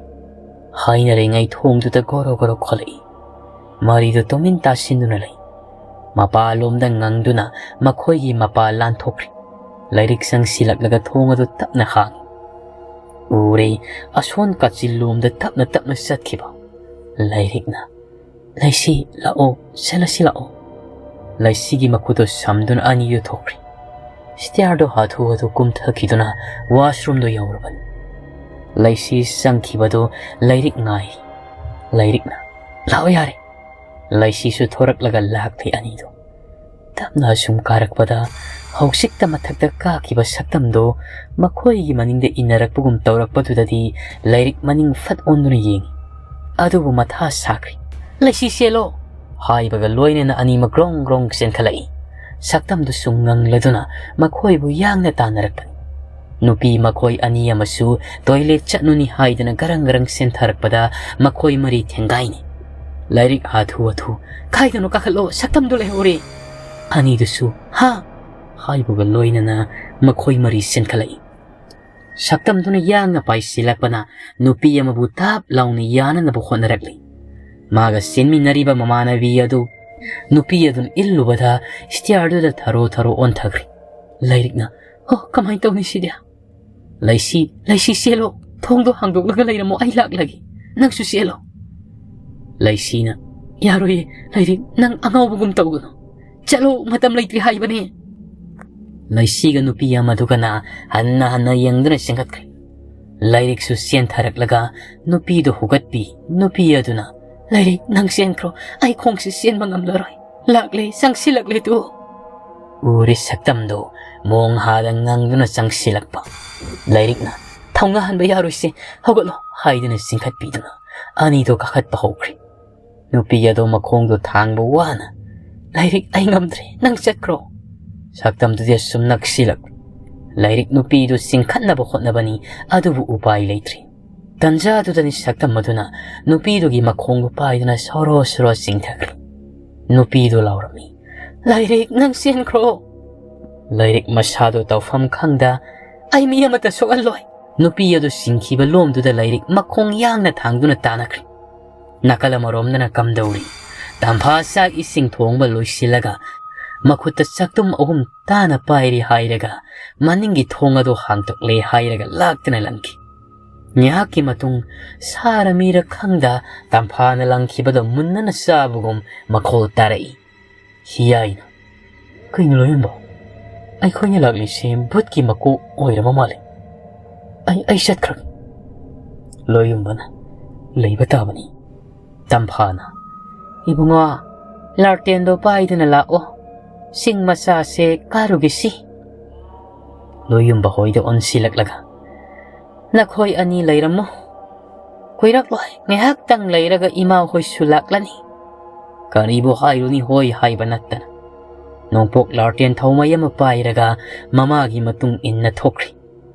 ꯍꯥꯏꯅꯔꯤꯉꯩ ꯊꯣꯡꯗꯨꯗ ꯒꯣꯔꯣ ꯒꯣꯔꯣ ꯈꯣꯠꯂꯛꯏ꯫ ꯃꯔꯤꯗꯨ ꯇꯨꯃꯤꯟ ꯇꯥꯁꯤꯟꯗꯨꯅ ꯂꯩ꯫ ꯃꯄꯥꯂꯣꯝꯗ ꯉꯪꯗꯨꯅ ꯃꯈꯣꯏꯒꯤ ꯃꯄꯥ ꯂꯥꯟꯊꯣꯛꯈ꯭ꯔꯤ꯫ ꯂꯩꯔꯤꯛ ꯆꯪꯁꯤꯜꯂꯛꯂꯒ ꯊꯣꯡ ꯑꯗꯨ ꯇꯞꯅ ꯍꯥꯡꯏ꯫ ꯎꯔꯦ, ꯑꯁꯣꯟ ꯀꯥꯆꯤꯜꯂꯣꯝꯗ ꯇꯞꯅ ꯇꯞꯅ ꯆꯠꯈꯤꯕ꯫ ꯂꯩꯔꯤꯛꯅ, "ꯂꯩꯁꯤ, ꯂꯥꯛꯑꯣ, ꯆꯠꯂꯁꯤ ꯂꯥꯛꯑꯣ꯫" ꯂꯩꯁꯤꯒꯤ ꯃꯈꯨꯠꯇꯨ ꯁꯝꯗꯨꯅ ꯑꯅꯤꯗꯨ ꯊꯣꯛꯈ꯭ꯔꯤ꯫ ꯁ꯭ꯇꯤꯌꯥꯔꯗꯨ ꯍꯥꯊꯨ ꯍꯥꯊꯨ ꯀꯨꯝꯊꯈꯤꯗꯨꯅ ꯋꯥꯁꯔꯨꯝꯗꯨ ꯌꯧꯔꯕꯅꯤ꯫ ꯂꯩꯁꯤ ꯆꯪꯈꯤꯕꯗꯨ ꯂꯩꯔꯤꯛ ꯉꯥꯏꯔꯤ꯫ ꯂꯩꯔꯤꯛꯅ, "ꯂꯥꯛꯑꯣ ꯌꯥꯔꯦ꯫" ꯂꯩꯁꯤꯁꯨ ꯊꯣꯔꯛꯂꯒ ꯂꯥꯛꯂꯤ ꯑꯅꯤꯗꯨ꯫ ꯇꯞꯅ ꯑꯁꯨꯝ ꯀꯥꯔꯛꯄꯗ ꯍꯧꯖꯤꯛꯇ ꯃꯊꯛꯇ ꯀꯥꯈꯤꯕ ꯁꯛꯇꯝꯗꯨ ꯃꯈꯣꯏꯒꯤ ꯃꯅꯤꯡꯗ ꯏꯟꯅꯔꯛꯄꯒꯨꯝ ꯇꯧꯔꯛꯄꯗꯨꯗꯗꯤ ꯂꯩꯔꯤꯛ ꯃꯅꯤꯡ ꯐꯠ ꯑꯣꯟꯗꯨꯅ ꯌꯦꯡꯏ꯫ ꯑꯗꯨꯕꯨ ꯃꯊꯥ ꯁꯥꯈ꯭ꯔꯤ꯫ "ꯂꯩꯁꯤ ꯆꯦꯜꯂꯣ!" ꯍꯥꯏꯕꯒ ꯂꯣꯏꯅꯅ ꯑꯅꯤꯃꯛ ꯒ꯭ꯔꯣꯡ ꯒ꯭ꯔꯣꯡ ꯆꯦꯟꯈꯠꯂꯛꯏ꯫ ꯁꯛꯇꯝꯗꯨꯁꯨ ꯉꯪꯂꯗꯨꯅ ꯃꯈꯣꯏꯕꯨ ꯌꯥꯡꯅ ꯇꯥꯟꯅꯔꯛꯄꯅꯤ꯫ ꯅꯨꯄꯤ ꯃꯈꯣꯏ ꯑꯅꯤ ꯑꯃꯁꯨ ꯇꯣꯏꯂꯦꯠ ꯆꯠꯂꯨꯅꯤ ꯍꯥꯏꯗꯅ ꯒꯔꯪ ꯒꯔꯪ ꯆꯦꯟꯊꯔꯛꯄꯗ ꯃꯈꯣꯏ ꯃꯔꯤ ꯊꯦꯡꯒꯥꯏꯅꯩ꯫ ꯂꯩꯔꯤꯛ ꯍꯥꯊꯨ ꯍꯥꯊꯨ, "ꯀꯥꯏꯗꯅꯣ ꯀꯥꯈꯠꯂꯣ, ꯁꯛꯇꯝꯗꯨ ꯂꯩꯍꯧꯔꯦ!" ꯑꯅꯤꯗꯨꯁꯨ, "ꯍꯥ?" ꯍꯥꯏꯕꯒ ꯂꯣꯏꯅꯅ ꯃꯈꯣꯏ ꯃꯔꯤ ꯆꯦꯟꯈꯠꯂꯛꯏ꯫ ꯁꯛꯇꯝꯗꯨꯅ ꯌꯥꯡꯅ ꯄꯥꯏꯁꯤꯜꯂꯛꯄꯅ ꯅꯨꯄꯤ ꯑꯃꯕꯨ ꯇꯥꯞ ꯂꯥꯎꯅ ꯌꯥꯅꯅꯕ ꯍꯣꯠꯅꯔꯛꯂꯤ꯫ ꯃꯥꯒ ꯆꯦꯟꯃꯤꯟꯅꯔꯤꯕ ꯃꯃꯥꯟꯅꯕꯤ ꯑꯗꯨ ꯅꯨꯄꯤ ꯑꯗꯨꯅ ꯏꯜꯂꯨꯕꯗ ꯁ꯭ꯇꯤꯌꯥꯔꯗꯨꯗ ꯊꯔꯣ ꯊꯔꯣ ꯑꯣꯟꯊꯈ꯭ꯔꯤ꯫ ꯂꯩꯔꯤꯛꯅ, "ꯑꯣ, ꯀꯃꯥꯏꯅ ꯇꯧꯅꯤ ꯁꯤꯗꯤ?" "ꯂꯩꯁꯤ, ꯂꯩꯁꯤ, ꯆꯦꯜꯂꯣ꯫ ꯊꯣꯡꯗꯣ ꯍꯥꯡꯗꯣꯛꯂꯒ ꯂꯩꯔꯝꯃꯣ, ꯑꯩ ꯂꯥꯛꯂꯒꯦ꯫ ꯅꯪꯁꯨ ꯆꯦꯜꯂꯣ꯫" ꯂꯩꯁꯤꯅ, "ꯌꯥꯔꯣꯏꯌꯦ, ꯂꯩꯔꯤꯛ, ꯅꯪ ꯑꯉꯥꯎꯕꯒꯨꯝ ꯇꯧꯒꯅꯨ꯫ ꯆꯠꯂꯣ, ꯃꯇꯝ ꯂꯩꯇ꯭ꯔꯦ ꯍꯥꯏꯕꯅꯦ꯫" ꯂꯩꯁꯤꯒ ꯅꯨꯄꯤ ꯑꯃꯗꯨꯒꯅ ꯍꯟꯅ ꯍꯟꯅ ꯌꯦꯡꯗꯨꯅ ꯆꯦꯟꯈꯠꯈ꯭ꯔꯦ꯫ ꯂꯥꯏꯔꯤꯛꯁꯨ ꯆꯦꯟꯊꯔꯛꯂꯒ ꯅꯨꯄꯤꯗꯨ ꯍꯨꯒꯠꯄꯤ꯫ ꯅꯨꯄꯤ ꯑꯗꯨꯅ, "ꯂꯥꯏꯔꯤꯛ, ꯅꯪ ꯆꯦꯟꯈ꯭ꯔꯣ, ꯑꯩ ꯈꯣꯡꯁꯤ ꯆꯦꯟꯕ ꯉꯝꯂꯔꯣꯏ, ꯂꯥꯛꯂꯦ, ꯆꯪꯁꯤꯜꯂꯛꯂꯦ ꯇꯨ!" ꯎꯔꯤ ꯁꯛꯇꯝꯗꯨ ꯃꯣꯡꯍꯥꯗ ꯉꯪꯗꯨꯅ ꯆꯪꯁꯤꯜꯂꯛꯄ꯫ ꯂꯥꯏꯔꯤꯛꯅ, "ꯊꯧꯅꯥ ꯍꯟꯕ ꯌꯥꯔꯣꯏꯁꯦ, ꯍꯧꯒꯠꯂꯣ" ꯍꯥꯏꯗꯨꯅ ꯆꯤꯡꯈꯠꯄꯤꯗꯨꯅ ꯑꯅꯤꯗꯨ ꯀꯥꯈꯠꯄ ꯍꯧꯈ꯭ꯔꯦ꯫ ꯅꯨꯄꯤ ꯑꯗꯨ ꯃꯈꯣꯡꯗꯨ ꯊꯥꯡꯕ ꯋꯥꯅ, "ꯂꯥꯏꯔꯤꯛ, ꯑꯩ ꯉꯝꯗ꯭ꯔꯦ, ꯅꯪ ꯆꯠꯈ꯭ꯔꯣ!" ꯁꯛꯇꯝꯗꯨꯗꯤ ꯑꯁꯨꯝ ꯅꯛꯁꯤꯜꯂꯛ꯫ ꯂꯥꯏꯔꯤꯛ ꯅꯨꯄꯤꯗꯨ ꯆꯤꯡꯈꯠꯅꯕ ꯍꯣꯠꯅꯕꯅꯤ, ꯑꯗꯨꯕꯨ ꯎꯄꯥꯏ ꯂꯩꯇ꯭ꯔꯤ꯫ ꯇꯟꯖꯥꯗꯨꯗꯅꯤ ꯁꯛꯇꯝ ꯑꯗꯨꯅ ꯅꯨꯄꯤꯗꯨꯒꯤ ꯃꯈꯣꯡꯗꯨ ꯄꯥꯏꯗꯨꯅ ꯁꯣꯔꯣ ꯁꯣꯔꯣ ꯆꯤꯡꯊꯈ꯭ꯔꯦ꯫ ꯅꯨꯄꯤꯗꯨ ꯂꯥꯎꯔꯝꯃꯤ, "ꯂꯥꯏꯔꯤꯛ, ꯅꯪ ꯆꯦꯟꯈ꯭ꯔꯣ!" ꯂꯥꯏꯔꯤꯛ ꯃꯁꯥꯗꯨ ꯇꯧꯐꯝ ꯈꯪꯗ, "ꯑꯩ ꯃꯤ ꯑꯃꯠꯇ ꯁꯣꯛꯍꯜꯂꯣꯏ!" ꯅꯨꯄꯤ ꯑꯗꯨ ꯆꯤꯡꯈꯤꯕ ꯂꯣꯝꯗꯨꯗ ꯂꯥꯏꯔꯤꯛ ꯃꯈꯣꯡ ꯌꯥꯡꯅ ꯊꯥꯡꯗꯨꯅ ꯇꯥꯅꯈ꯭ꯔꯦ꯫ ꯅꯥꯀꯜ ꯑꯃꯔꯣꯝꯗꯅ ꯀꯝꯗꯧꯔꯤ? ꯇꯝꯐꯥ ꯆꯥꯛ ꯏꯁꯤꯡ ꯊꯣꯡꯕ ꯂꯣꯏꯁꯤꯜꯂꯒ ꯃꯈꯨꯠꯇ ꯆꯥꯛꯇꯨꯝ ꯑꯍꯨꯝ ꯇꯥꯅ ꯄꯥꯏꯔꯤ ꯍꯥꯏꯔꯒ ꯃꯅꯤꯡꯒꯤ ꯊꯣꯡ ꯑꯗꯨ ꯍꯥꯡꯗꯣꯛꯂꯦ ꯍꯥꯏꯔꯒ ꯂꯥꯛꯇꯅ ꯂꯪꯈꯤ꯫ ꯉꯥꯏꯍꯥꯛꯀꯤ ꯃꯇꯨꯡ ꯁꯥꯔ ꯃꯤꯔ ꯈꯪꯗ ꯇꯝꯐꯥꯅ ꯂꯪꯈꯤꯕꯗꯨ ꯃꯨꯟꯅꯅ ꯆꯥꯕꯒꯨꯝ ꯃꯈꯣꯜ ꯇꯥꯔꯛꯏ꯫ ꯍꯤꯌꯥꯏꯅ, "ꯀꯩꯅꯣ ꯂꯣꯏꯌꯨꯝꯕ? ꯑꯩꯈꯣꯏꯅ ꯂꯥꯛꯂꯤꯁꯦ ꯚꯨꯠꯀꯤ ꯃꯀꯣꯛ ꯑꯣꯏꯔꯕ ꯃꯥꯜꯂꯦ꯫ ꯑꯩ, ꯑꯩ ꯆꯠꯈ꯭ꯔꯒꯦ꯫" ꯂꯣꯏꯌꯨꯝꯕꯅ, "ꯂꯩꯕ ꯇꯥꯕꯅꯤ꯫" ꯇꯝꯐꯥꯅ, "ꯏꯕꯨꯡꯉꯣ, ꯂꯥꯔꯇꯦꯟꯗꯣ ꯄꯥꯏꯗꯨꯅ ꯂꯥꯛꯑꯣ, ꯆꯤꯡ ꯃꯆꯥꯁꯦ ꯀꯥꯔꯨꯒꯦꯁꯤ꯫" ꯂꯣꯏꯌꯨꯝꯕ ꯍꯣꯏꯗ ꯑꯣꯟꯁꯤꯜꯂꯛꯂꯒ, "ꯅꯈꯣꯏ ꯑꯅꯤ ꯂꯩꯔꯝꯃꯣ, ꯀꯨꯏꯔꯛꯂꯣꯏ, ꯉꯥꯏꯍꯥꯛꯇꯪ ꯂꯩꯔꯒ ꯏꯃꯥ ꯍꯣꯏꯁꯨ ꯂꯥꯛꯂꯅꯤ꯫" ꯀꯔꯤꯕꯨ ꯍꯥꯏꯔꯨꯅꯤ, ꯍꯣꯏ ꯍꯥꯏꯕ ꯅꯠꯇꯅ꯫ ꯅꯣꯡꯄꯣꯛ ꯂꯥꯔꯇꯦꯟ ꯊꯧꯃꯩ ꯑꯃ ꯄꯥꯏꯔꯒ ꯃꯃꯥꯒꯤ ꯃꯇꯨꯡ ꯏꯟꯅ ꯊꯣꯛꯈ꯭ꯔꯤ꯫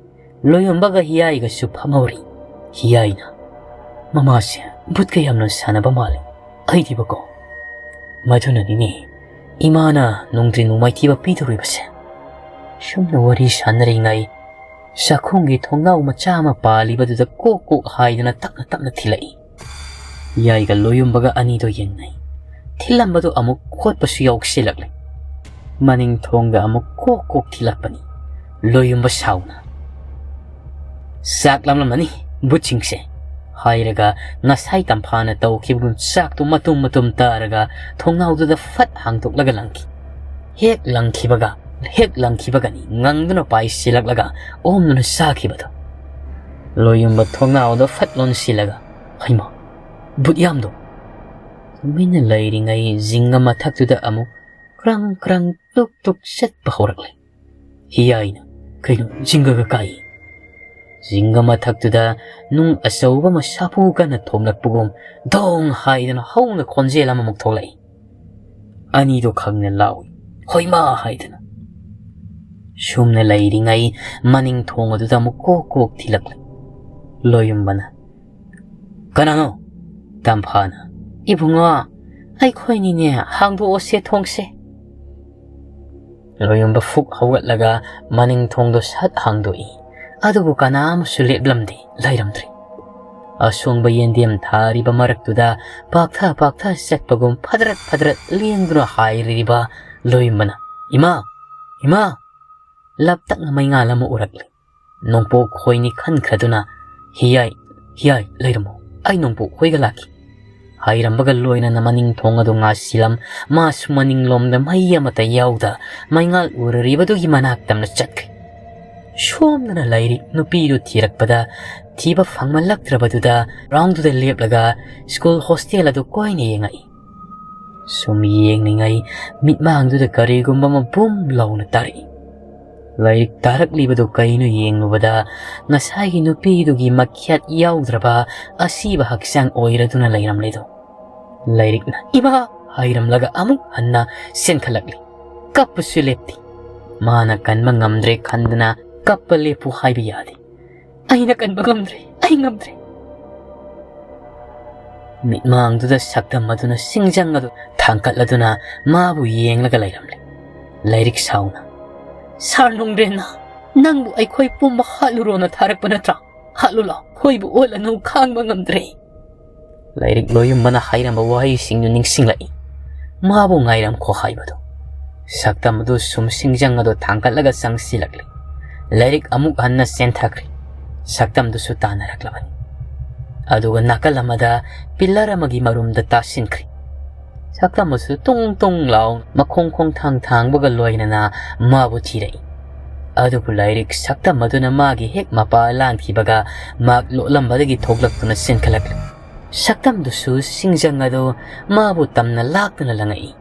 ꯂꯣꯏꯌꯣꯝꯕꯒ ꯍꯤꯌꯥꯏꯒꯁꯨ ꯐꯝꯍꯧꯔꯤ꯫ ꯍꯤꯌꯥꯏꯅ, "ꯃꯃꯥꯁꯦ ꯚꯨꯠꯀ ꯌꯥꯝꯅ ꯁꯥꯟꯅꯕ ꯃꯥꯜꯂꯦ, ꯑꯩꯗꯤꯕꯀꯣ꯫ ꯃꯗꯨꯅꯅꯤꯅꯦ ꯏꯃꯥꯅ ꯅꯣꯡꯗ꯭ꯔꯤ ꯅꯣꯡꯃꯥꯏꯊꯤꯕ ꯄꯤꯗꯧꯔꯤꯕꯁꯦ꯫" ꯁꯨꯝꯅ ꯋꯥꯔꯤ ꯁꯥꯟꯅꯔꯤꯉꯩ ꯆꯥꯛꯈꯨꯝꯒꯤ ꯊꯣꯡꯅꯥꯎ ꯃꯆꯥ ꯑꯃ ꯄꯥꯜꯂꯤꯕꯗꯨꯗ ꯀꯣꯛ ꯀꯣꯛ ꯍꯥꯏꯗꯨꯅ ꯇꯞꯅ ꯇꯞꯅ ꯊꯤꯜꯂꯛꯏ꯫ ꯍꯤꯌꯥꯏꯒ ꯂꯣꯏꯌꯨꯝꯕꯒ ꯑꯅꯤꯗꯣ ꯌꯦꯡꯅꯩ꯫ ꯊꯤꯜꯂꯝꯕꯗꯨ ꯑꯃꯨꯛ ꯈꯣꯠꯄꯁꯨ ꯌꯥꯎꯁꯤꯜꯂꯛꯂꯦ꯫ ꯃꯅꯤꯡ ꯊꯣꯡꯗ ꯑꯃꯨꯛ ꯀꯣꯛ ꯀꯣꯛ ꯊꯤꯜꯂꯛꯄꯅꯤ꯫ ꯂꯣꯏꯌꯨꯝꯕ ꯁꯥꯎꯅ, "ꯆꯥꯛ ꯂꯥꯝꯂꯝꯃꯅꯤ ꯕꯨꯠꯁꯤꯡꯁꯦ" ꯍꯥꯏꯔꯒ ꯉꯁꯥꯏ ꯇꯝꯐꯥꯅ ꯇꯧꯈꯤꯕꯒꯨꯝ ꯆꯥꯛꯇꯨ ꯃꯇꯨꯝ ꯃꯇꯨꯝ ꯇꯥꯔꯒ ꯊꯣꯡꯅꯥꯎꯗꯨꯗ ꯐꯠ ꯍꯥꯡꯗꯣꯛꯂꯒ ꯂꯪꯈꯤ꯫ ꯍꯦꯛ ꯂꯪꯈꯤꯕꯒ, ꯍꯦꯛ ꯂꯪꯈꯤꯕꯒꯅꯤ ꯉꯪꯗꯨꯅ ꯄꯥꯏꯁꯤꯜꯂꯛꯂꯒ ꯑꯣꯝꯗꯨꯅ ꯆꯥꯈꯤꯕꯗꯨ꯫ ꯂꯣꯌꯨꯝꯕ ꯊꯣꯡꯅꯥꯎꯗꯣ ꯐꯠ ꯂꯣꯟꯁꯤꯜꯂꯒ, "ꯍꯩꯃꯥ, ꯕꯨꯠ ꯌꯥꯝꯗꯣ!" ꯇꯨꯃꯤꯟꯅ ꯂꯩꯔꯤꯉꯩ ꯖꯤꯡꯒ ꯃꯊꯛꯇꯨꯗ ꯑꯃꯨꯛ ꯀ꯭ꯔꯪ ꯀ꯭ꯔꯪ ꯇꯨꯛ ꯇꯨꯛ ꯆꯠꯄ ꯍꯧꯔꯛꯂꯦ꯫ ꯍꯤꯌꯥꯏꯅ, "ꯀꯩꯅꯣ, ꯖꯤꯡꯒꯒ ꯀꯥꯏ?" ꯖꯤꯡꯒ ꯃꯊꯛꯇꯨꯗ ꯅꯨꯡ ꯑꯆꯧꯕ ꯑꯃ ꯁꯥꯐꯨ ꯀꯟꯅ ꯊꯣꯝꯂꯛꯄꯒꯨꯝ ꯙꯣꯡ ꯍꯥꯏꯗꯅ ꯍꯧꯅ ꯈꯣꯟꯖꯦꯜ ꯑꯃꯃꯨꯛ ꯊꯣꯛꯂꯛꯏ꯫ ꯑꯅꯤꯗꯣ ꯈꯪꯅ ꯂꯥꯎꯏ, "ꯍꯣꯏꯃꯥ!" ꯍꯥꯏꯗꯅ꯫ ꯁꯨꯝꯅ ꯂꯩꯔꯤꯉꯩ ꯃꯅꯤꯡ ꯊꯣꯡ ꯑꯗꯨꯗ ꯑꯃꯨꯛ ꯀꯣꯛ ꯀꯣꯛ ꯊꯤꯜꯂꯛꯂꯦ꯫ ꯂꯣꯌꯨꯝꯕꯅ, "ꯀꯅꯥꯅꯣ?" ꯇꯝꯐꯥꯅ, "ꯏꯕꯨꯡꯉꯣ, ꯑꯩꯈꯣꯏꯅꯤꯅꯦ, ꯍꯥꯡꯗꯣꯛꯑꯣꯁꯦ ꯊꯣꯡꯁꯦ꯫" ꯂꯣꯌꯨꯝꯕ ꯐꯨꯛ ꯍꯧꯒꯠꯂꯒ ꯃꯅꯤꯡ ꯊꯣꯡꯗꯣ ꯁꯠ ꯍꯥꯡꯗꯣꯛꯏ꯫ ꯑꯗꯨꯕꯨ ꯀꯅꯥ ꯑꯃꯁꯨ ꯂꯦꯞꯂꯝꯗꯦ, ꯂꯩꯔꯝꯗ꯭ꯔꯦ꯫ ꯑꯁꯣꯡꯕ ꯌꯦꯟꯗꯦꯝ ꯊꯥꯔꯤꯕ ꯃꯔꯛꯇꯨꯗ ꯄꯥꯛꯊ ꯄꯥꯛꯊ ꯆꯠꯄꯒꯨꯝ ꯐꯗ꯭ꯔꯠ ꯐꯗ꯭ꯔꯠ ꯂꯦꯡꯗꯨꯅ ꯍꯥꯏꯔꯤꯕ ꯂꯣꯌꯨꯝꯕꯅ, "ꯏꯃꯥ! ꯏꯃꯥ!" ꯂꯞꯇꯛꯅ ꯃꯩꯉꯥꯜ ꯑꯃ ꯎꯔꯛꯂꯦ꯫ ꯅꯣꯡꯄꯣꯛ ꯈꯣꯏꯅꯤ ꯈꯟꯈ꯭ꯔꯗꯨꯅ, "ꯍꯤꯌꯥꯏ, ꯍꯤꯌꯥꯏ, ꯂꯩꯔꯝꯃꯣ, ꯑꯩ ꯅꯣꯡꯄꯣꯛ ꯈꯣꯏꯒ ꯂꯥꯛꯈꯤ" ꯍꯥꯏꯔꯝꯕꯒ ꯂꯣꯏꯅꯅ ꯃꯅꯤꯡ ꯊꯣꯡ ꯑꯗꯨ ꯉꯥꯁꯤꯜꯂꯝ, ꯃꯥꯁꯨ ꯃꯅꯤꯡꯂꯣꯝꯗ ꯃꯩ ꯑꯃꯠꯇ ꯌꯥꯎꯗ ꯃꯩꯉꯥꯜ ꯎꯔꯔꯤꯕꯗꯨꯒꯤ ꯃꯅꯥꯛ ꯇꯝꯅ ꯆꯠꯈ꯭ꯔꯦ꯫ ꯁꯣꯝꯗꯅ ꯂꯩꯔꯤ ꯅꯨꯄꯤꯗꯨ ꯊꯤꯔꯛꯄꯗ ꯊꯤꯕ ꯐꯪꯃꯜꯂꯛꯇ꯭ꯔꯕꯗꯨꯗ ꯒ꯭ꯔꯥꯎꯟꯗꯨꯗ ꯂꯦꯞꯂꯒ ꯁ꯭ꯀꯨꯜ ꯍꯣꯁꯇꯦꯜ ꯑꯗꯨ ꯀꯣꯏꯅ ꯌꯦꯡꯉꯛꯏ꯫ ꯁꯨꯝ ꯌꯦꯡꯂꯤꯉꯩ ꯃꯤꯠꯃꯥꯡꯗꯨꯗ ꯀꯔꯤꯒꯨꯝꯕ ꯑꯃ ꯕꯨꯝ ꯂꯥꯎꯅ ꯇꯥꯔꯛꯏ꯫ ꯂꯥꯏꯔꯤꯛ ꯇꯥꯔꯛꯂꯤꯕꯗꯨ ꯀꯩꯅꯣ ꯌꯦꯡꯂꯨꯕꯗ ꯉꯁꯥꯏꯒꯤ ꯅꯨꯄꯤꯗꯨꯒꯤ ꯃꯈ꯭ꯌꯥꯠ ꯌꯥꯎꯗ꯭ꯔꯕ ꯑꯁꯤꯕ ꯍꯛꯆꯥꯡ ꯑꯣꯏꯔꯗꯨꯅ ꯂꯩꯔꯝꯂꯦꯗꯣ꯫ ꯂꯥꯏꯔꯤꯛꯅ "ꯏꯃꯥ!" ꯍꯥꯏꯔꯝꯂꯒ ꯑꯃꯨꯛ ꯍꯟꯅ ꯆꯦꯟꯈꯠꯂꯛꯂꯤ꯫ ꯀꯞꯄꯁꯨ ꯂꯦꯞꯇꯦ꯫ ꯃꯥꯅ ꯀꯟꯕ ꯉꯝꯗ꯭ꯔꯦ ꯈꯟꯗꯅ ꯀꯞꯄ ꯂꯦꯞꯄꯨ ꯍꯥꯏꯕ ꯌꯥꯗꯦ꯫ "ꯑꯩꯅ ꯀꯟꯕ ꯉꯝꯗ꯭ꯔꯦ, ꯑꯩ ꯉꯝꯗ꯭ꯔꯦ꯫" ꯃꯤꯠꯃꯥꯡꯗꯨꯗ ꯁꯛꯇꯝ ꯑꯗꯨꯅ ꯁꯤꯡꯖꯪ ꯑꯗꯨ ꯊꯥꯡꯀꯠꯂꯗꯨꯅ ꯃꯥꯕꯨ ꯌꯦꯡꯂꯒ ꯂꯩꯔꯝꯂꯦ꯫ ꯂꯥꯏꯔꯤꯛ ꯁꯥꯎꯅ, "ꯁꯥꯔ ꯅꯣꯡꯗ꯭ꯔꯦꯟꯅ ꯅꯪꯕꯨ ꯑꯩꯈꯣꯏ ꯄꯨꯝꯕ ꯍꯥꯠꯂꯨꯔꯣꯅ ꯊꯥꯔꯛꯄ ꯅꯠꯇ꯭ꯔꯥ? ꯍꯥꯠꯂꯨ ꯂꯥꯎ, ꯑꯩꯈꯣꯏꯕꯨ ꯑꯣꯠꯂꯅꯨ, ꯈꯥꯡꯕ ꯉꯝꯗ꯭ꯔꯦ꯫" ꯂꯥꯏꯔꯤꯛ ꯂꯣꯏꯌꯨꯝꯕꯅ ꯍꯥꯏꯔꯝꯕ ꯋꯥꯍꯩꯁꯤꯡꯗꯨ ꯅꯤꯡꯁꯤꯡꯂꯛꯏ꯫ ꯃꯥꯕꯨ ꯉꯥꯏꯔꯝꯈꯣ ꯍꯥꯏꯕꯗꯨ꯫ ꯁꯛꯇꯝ ꯑꯗꯨ ꯁꯨꯝ ꯁꯤꯡꯖꯪ ꯑꯗꯨ ꯊꯥꯡꯒꯠꯂꯒ ꯆꯪꯁꯤꯜꯂꯛꯂꯦ꯫ ꯂꯥꯏꯔꯤꯛ ꯑꯃꯨꯛ ꯍꯟꯅ ꯆꯦꯟꯊꯈ꯭ꯔꯦ꯫ ꯁꯛꯇꯝꯗꯨꯁꯨ ꯇꯥꯟꯅꯔꯛꯂꯕꯅꯤ꯫ ꯑꯗꯨꯒ ꯅꯥꯀꯜ ꯑꯃꯗ ꯄꯤꯂꯔ ꯑꯃꯒꯤ ꯃꯔꯨꯝꯗ ꯇꯥꯁꯤꯟꯈ꯭ꯔꯦ꯫ ꯁꯛꯇꯝ ꯑꯗꯨꯁꯨ ꯇꯨꯡ ꯇꯨꯡ ꯂꯥꯎ ꯃꯈꯣꯡ ꯈꯣꯡꯊꯥꯡ ꯊꯥꯡꯕꯒ ꯂꯣꯏꯅꯅ ꯃꯥꯕꯨ ꯊꯤꯔꯛꯏ꯫ ꯑꯗꯨꯕꯨ ꯂꯥꯏꯔꯤꯛ ꯁꯛꯇꯝ ꯑꯗꯨꯅ ꯃꯥꯒꯤ ꯍꯦꯛ ꯃꯄꯥ ꯂꯥꯟꯈꯤꯕꯒ ꯃꯍꯥꯛ ꯂꯣꯠꯂꯝꯕꯗꯒꯤ ꯊꯣꯛꯂꯛꯇꯨꯅ ꯆꯦꯟꯈꯠꯂꯛꯂꯤ꯫ ꯁꯛꯇꯝꯗꯨꯁꯨ ꯁꯤꯡꯖꯪ ꯑꯗꯨ ꯃꯥꯕꯨ ꯇꯝꯅ ꯂꯥꯛꯇꯨꯅ ꯂꯪꯉꯛꯏ꯫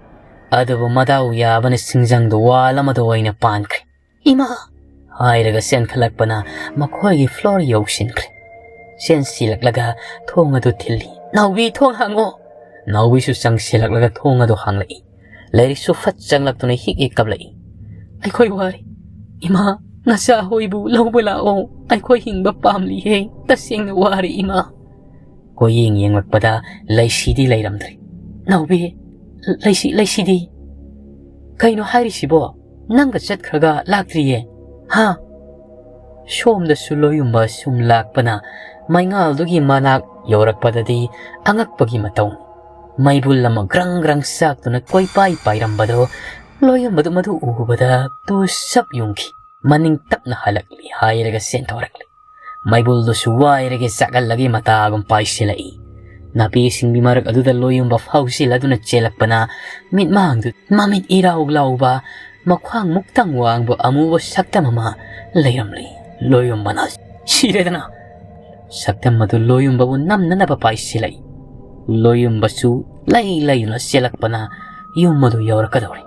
ꯑꯗꯨꯕꯨ ꯃꯗꯥꯎ ꯌꯥꯕꯅ ꯁꯤꯡꯖꯪꯗꯨ ꯋꯥꯜ ꯑꯃꯗ ꯑꯣꯏꯅ ꯄꯥꯟꯈ꯭ꯔꯦ꯫ "ꯏꯃꯥ!" ꯍꯥꯏꯔꯒ ꯆꯦꯟꯈꯠꯂꯛꯄꯅ ꯃꯈꯣꯏꯒꯤ floor ꯌꯧꯁꯤꯟꯈ꯭ꯔꯦ꯫ ꯆꯦꯟꯁꯤꯜꯂꯛꯂꯒ ꯊꯣꯡ ꯑꯗꯨ ꯊꯤꯜꯂꯤ꯫ "ꯅꯥꯎꯕꯤ, ꯊꯣꯡ ꯍꯥꯡꯉꯣ!" ꯅꯥꯎꯕꯤꯁꯨ ꯆꯪꯁꯤꯜꯂꯛꯂꯒ ꯊꯣꯡ ꯑꯗꯨ ꯍꯥꯡꯂꯛꯏ꯫ ꯂꯥꯏꯔꯤꯛꯁꯨ ꯐꯠ ꯆꯪꯂꯛꯇꯨꯅ ꯍꯤꯛ ꯍꯤꯛ ꯀꯞꯂꯛꯏ꯫ "ꯑꯩꯈꯣꯏ ꯋꯥꯔꯦ꯫ ꯏꯃꯥ, ꯅꯆꯥ ꯍꯣꯏꯕꯨ ꯂꯧꯕ ꯂꯥꯛꯑꯣ꯫ ꯑꯩꯈꯣꯏ ꯍꯤꯡꯕ ꯄꯥꯝꯂꯤꯍꯦ꯫ ꯇꯁꯦꯡꯅ ꯋꯥꯔꯦ, ꯏꯃꯥ꯫" ꯀꯣꯏꯌꯦꯡ ꯌꯦꯡꯂꯛꯄꯗ ꯂꯩꯁꯤꯗꯤ ꯂꯩꯔꯝꯗ꯭ꯔꯦ꯫ "ꯅꯥꯎꯕꯤ, ꯂꯩꯁꯤ, ꯂꯩꯁꯤꯗꯤ?" "ꯀꯩꯅꯣ ꯍꯥꯏꯔꯤꯁꯤꯕꯣ? ꯅꯪꯒ ꯆꯠꯈ꯭ꯔꯒ ꯂꯥꯛꯇ꯭ꯔꯤꯌꯦ꯫ ꯍꯥ?" ꯁꯣꯝꯗꯁꯨ ꯂꯣꯌꯨꯝꯕ ꯁꯨꯝ ꯂꯥꯛꯄꯅ ꯃꯩꯉꯥꯜꯗꯨꯒꯤ ꯃꯅꯥꯛ ꯌꯧꯔꯛꯄꯗꯗꯤ ꯑꯉꯛꯄꯒꯤ ꯃꯇꯧ꯫ ꯃꯩꯕꯨꯜ ꯑꯃ ꯒ꯭ꯔꯪ ꯒ꯭ꯔꯪ ꯆꯥꯛꯇꯨꯅ ꯀꯣꯏꯄꯥꯏ ꯄꯥꯏꯔꯝꯕꯗꯣ ꯂꯣꯌꯨꯝꯕꯗꯨ ꯃꯗꯨ ꯎꯕꯗ ꯇꯨ ꯁꯞ ꯌꯨꯡꯈꯤ꯫ ꯃꯅꯤꯡ ꯇꯞꯅ ꯍꯜꯂꯛꯂꯤ ꯍꯥꯏꯔꯒ ꯆꯦꯟꯊꯣꯔꯛꯂꯤ꯫ ꯃꯩꯕꯨꯜꯗꯨꯁꯨ ꯋꯥꯏꯔꯒꯦ ꯆꯥꯛꯍꯜꯂꯒꯦ ꯃꯇꯥꯒꯨꯝ ꯄꯥꯏꯁꯤꯜꯂꯛꯏ꯫ ꯅꯥꯄꯤ ꯁꯤꯡꯕꯤ ꯃꯔꯛ ꯑꯗꯨꯗ ꯂꯣꯌꯨꯝꯕ ꯐꯥꯎꯁꯤꯜꯂꯗꯨꯅ ꯆꯦꯜꯂꯛꯄꯅ ꯃꯤꯠꯃꯥꯡꯗꯨ ꯃꯃꯤꯠ ꯏꯔꯥꯎ ꯂꯥꯎꯕ, ꯃꯈ꯭ꯋꯥꯡ ꯃꯨꯛꯇꯪ ꯋꯥꯡꯕ ꯑꯃꯨꯕ ꯁꯛꯇꯝ ꯑꯃ ꯂꯩꯔꯝꯂꯤ꯫ ꯂꯣꯌꯨꯝꯕꯅ "ꯁꯤꯔꯦꯗꯅ!" ꯁꯛꯇꯝ ꯑꯗꯨ ꯂꯣꯌꯨꯝꯕꯕꯨ ꯅꯝꯅꯅꯕ ꯄꯥꯏꯁꯤꯜꯂꯛꯏ꯫ ꯂꯣꯌꯨꯝꯕꯁꯨ ꯂꯩ ꯂꯩꯗꯨꯅ ꯆꯦꯜꯂꯛꯄꯅ ꯌꯨꯝ ꯑꯗꯨ ꯌꯧꯔꯛꯀꯗꯧꯔꯦ꯫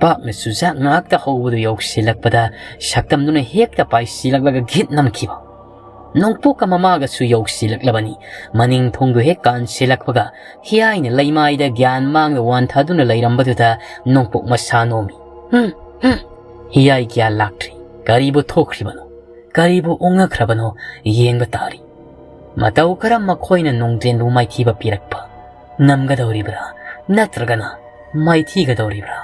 ꯄꯥꯛꯅ ꯆꯨꯖꯥꯛ ꯉꯥꯛꯇ ꯍꯧꯕꯗꯨ ꯌꯧꯁꯤꯜꯂꯛꯄꯗ ꯁꯛꯇꯝꯗꯨꯅ ꯍꯦꯛꯇ ꯄꯥꯏꯁꯤꯜꯂꯛꯂꯒ ꯘꯤꯠ ꯅꯝꯈꯤꯕ꯫ ꯅꯣꯡꯄꯣꯛꯀ ꯃꯃꯥꯒꯁꯨ ꯌꯧꯁꯤꯜꯂꯛꯂꯕꯅꯤ꯫ ꯃꯅꯤꯡ ꯊꯣꯡꯗꯨ ꯍꯦꯛ ꯀꯥꯟꯁꯤꯜꯂꯛꯄꯒ ꯍꯤꯌꯥꯏꯅ ꯂꯩꯃꯥꯏꯗ ꯒ꯭ꯌꯥꯟ ꯃꯥꯡꯗ ꯋꯥꯟꯊꯗꯨꯅ ꯂꯩꯔꯝꯕꯗꯨꯗ ꯅꯣꯡꯄꯣꯛ ꯃꯁꯥ ꯅꯣꯝꯃꯤ꯫ "ꯍꯨꯝ, ꯍꯨꯝ!" ꯍꯤꯌꯥꯏ ꯒ꯭ꯌꯥꯟ ꯂꯥꯛꯇ꯭ꯔꯤ꯫ ꯀꯔꯤꯕꯨ ꯊꯣꯛꯈ꯭ꯔꯤꯕꯅꯣ? ꯀꯔꯤꯕꯨ ꯑꯣꯉꯛꯈ꯭ꯔꯕꯅꯣ? ꯌꯦꯡꯕ ꯇꯥꯔꯤ꯫ ꯃꯇꯧ ꯀꯔꯝ ꯃꯈꯣꯏꯅ ꯅꯣꯡꯗ꯭ꯔꯦꯟꯕꯨ ꯃꯥꯏꯊꯤꯕ ꯄꯤꯔꯛꯄ ꯉꯝꯒꯗꯧꯔꯤꯕ꯭ꯔꯥ? ꯅꯠꯇ꯭ꯔꯒꯅ ꯃꯥꯏꯊꯤꯒꯗꯧꯔꯤꯕ꯭ꯔꯥ?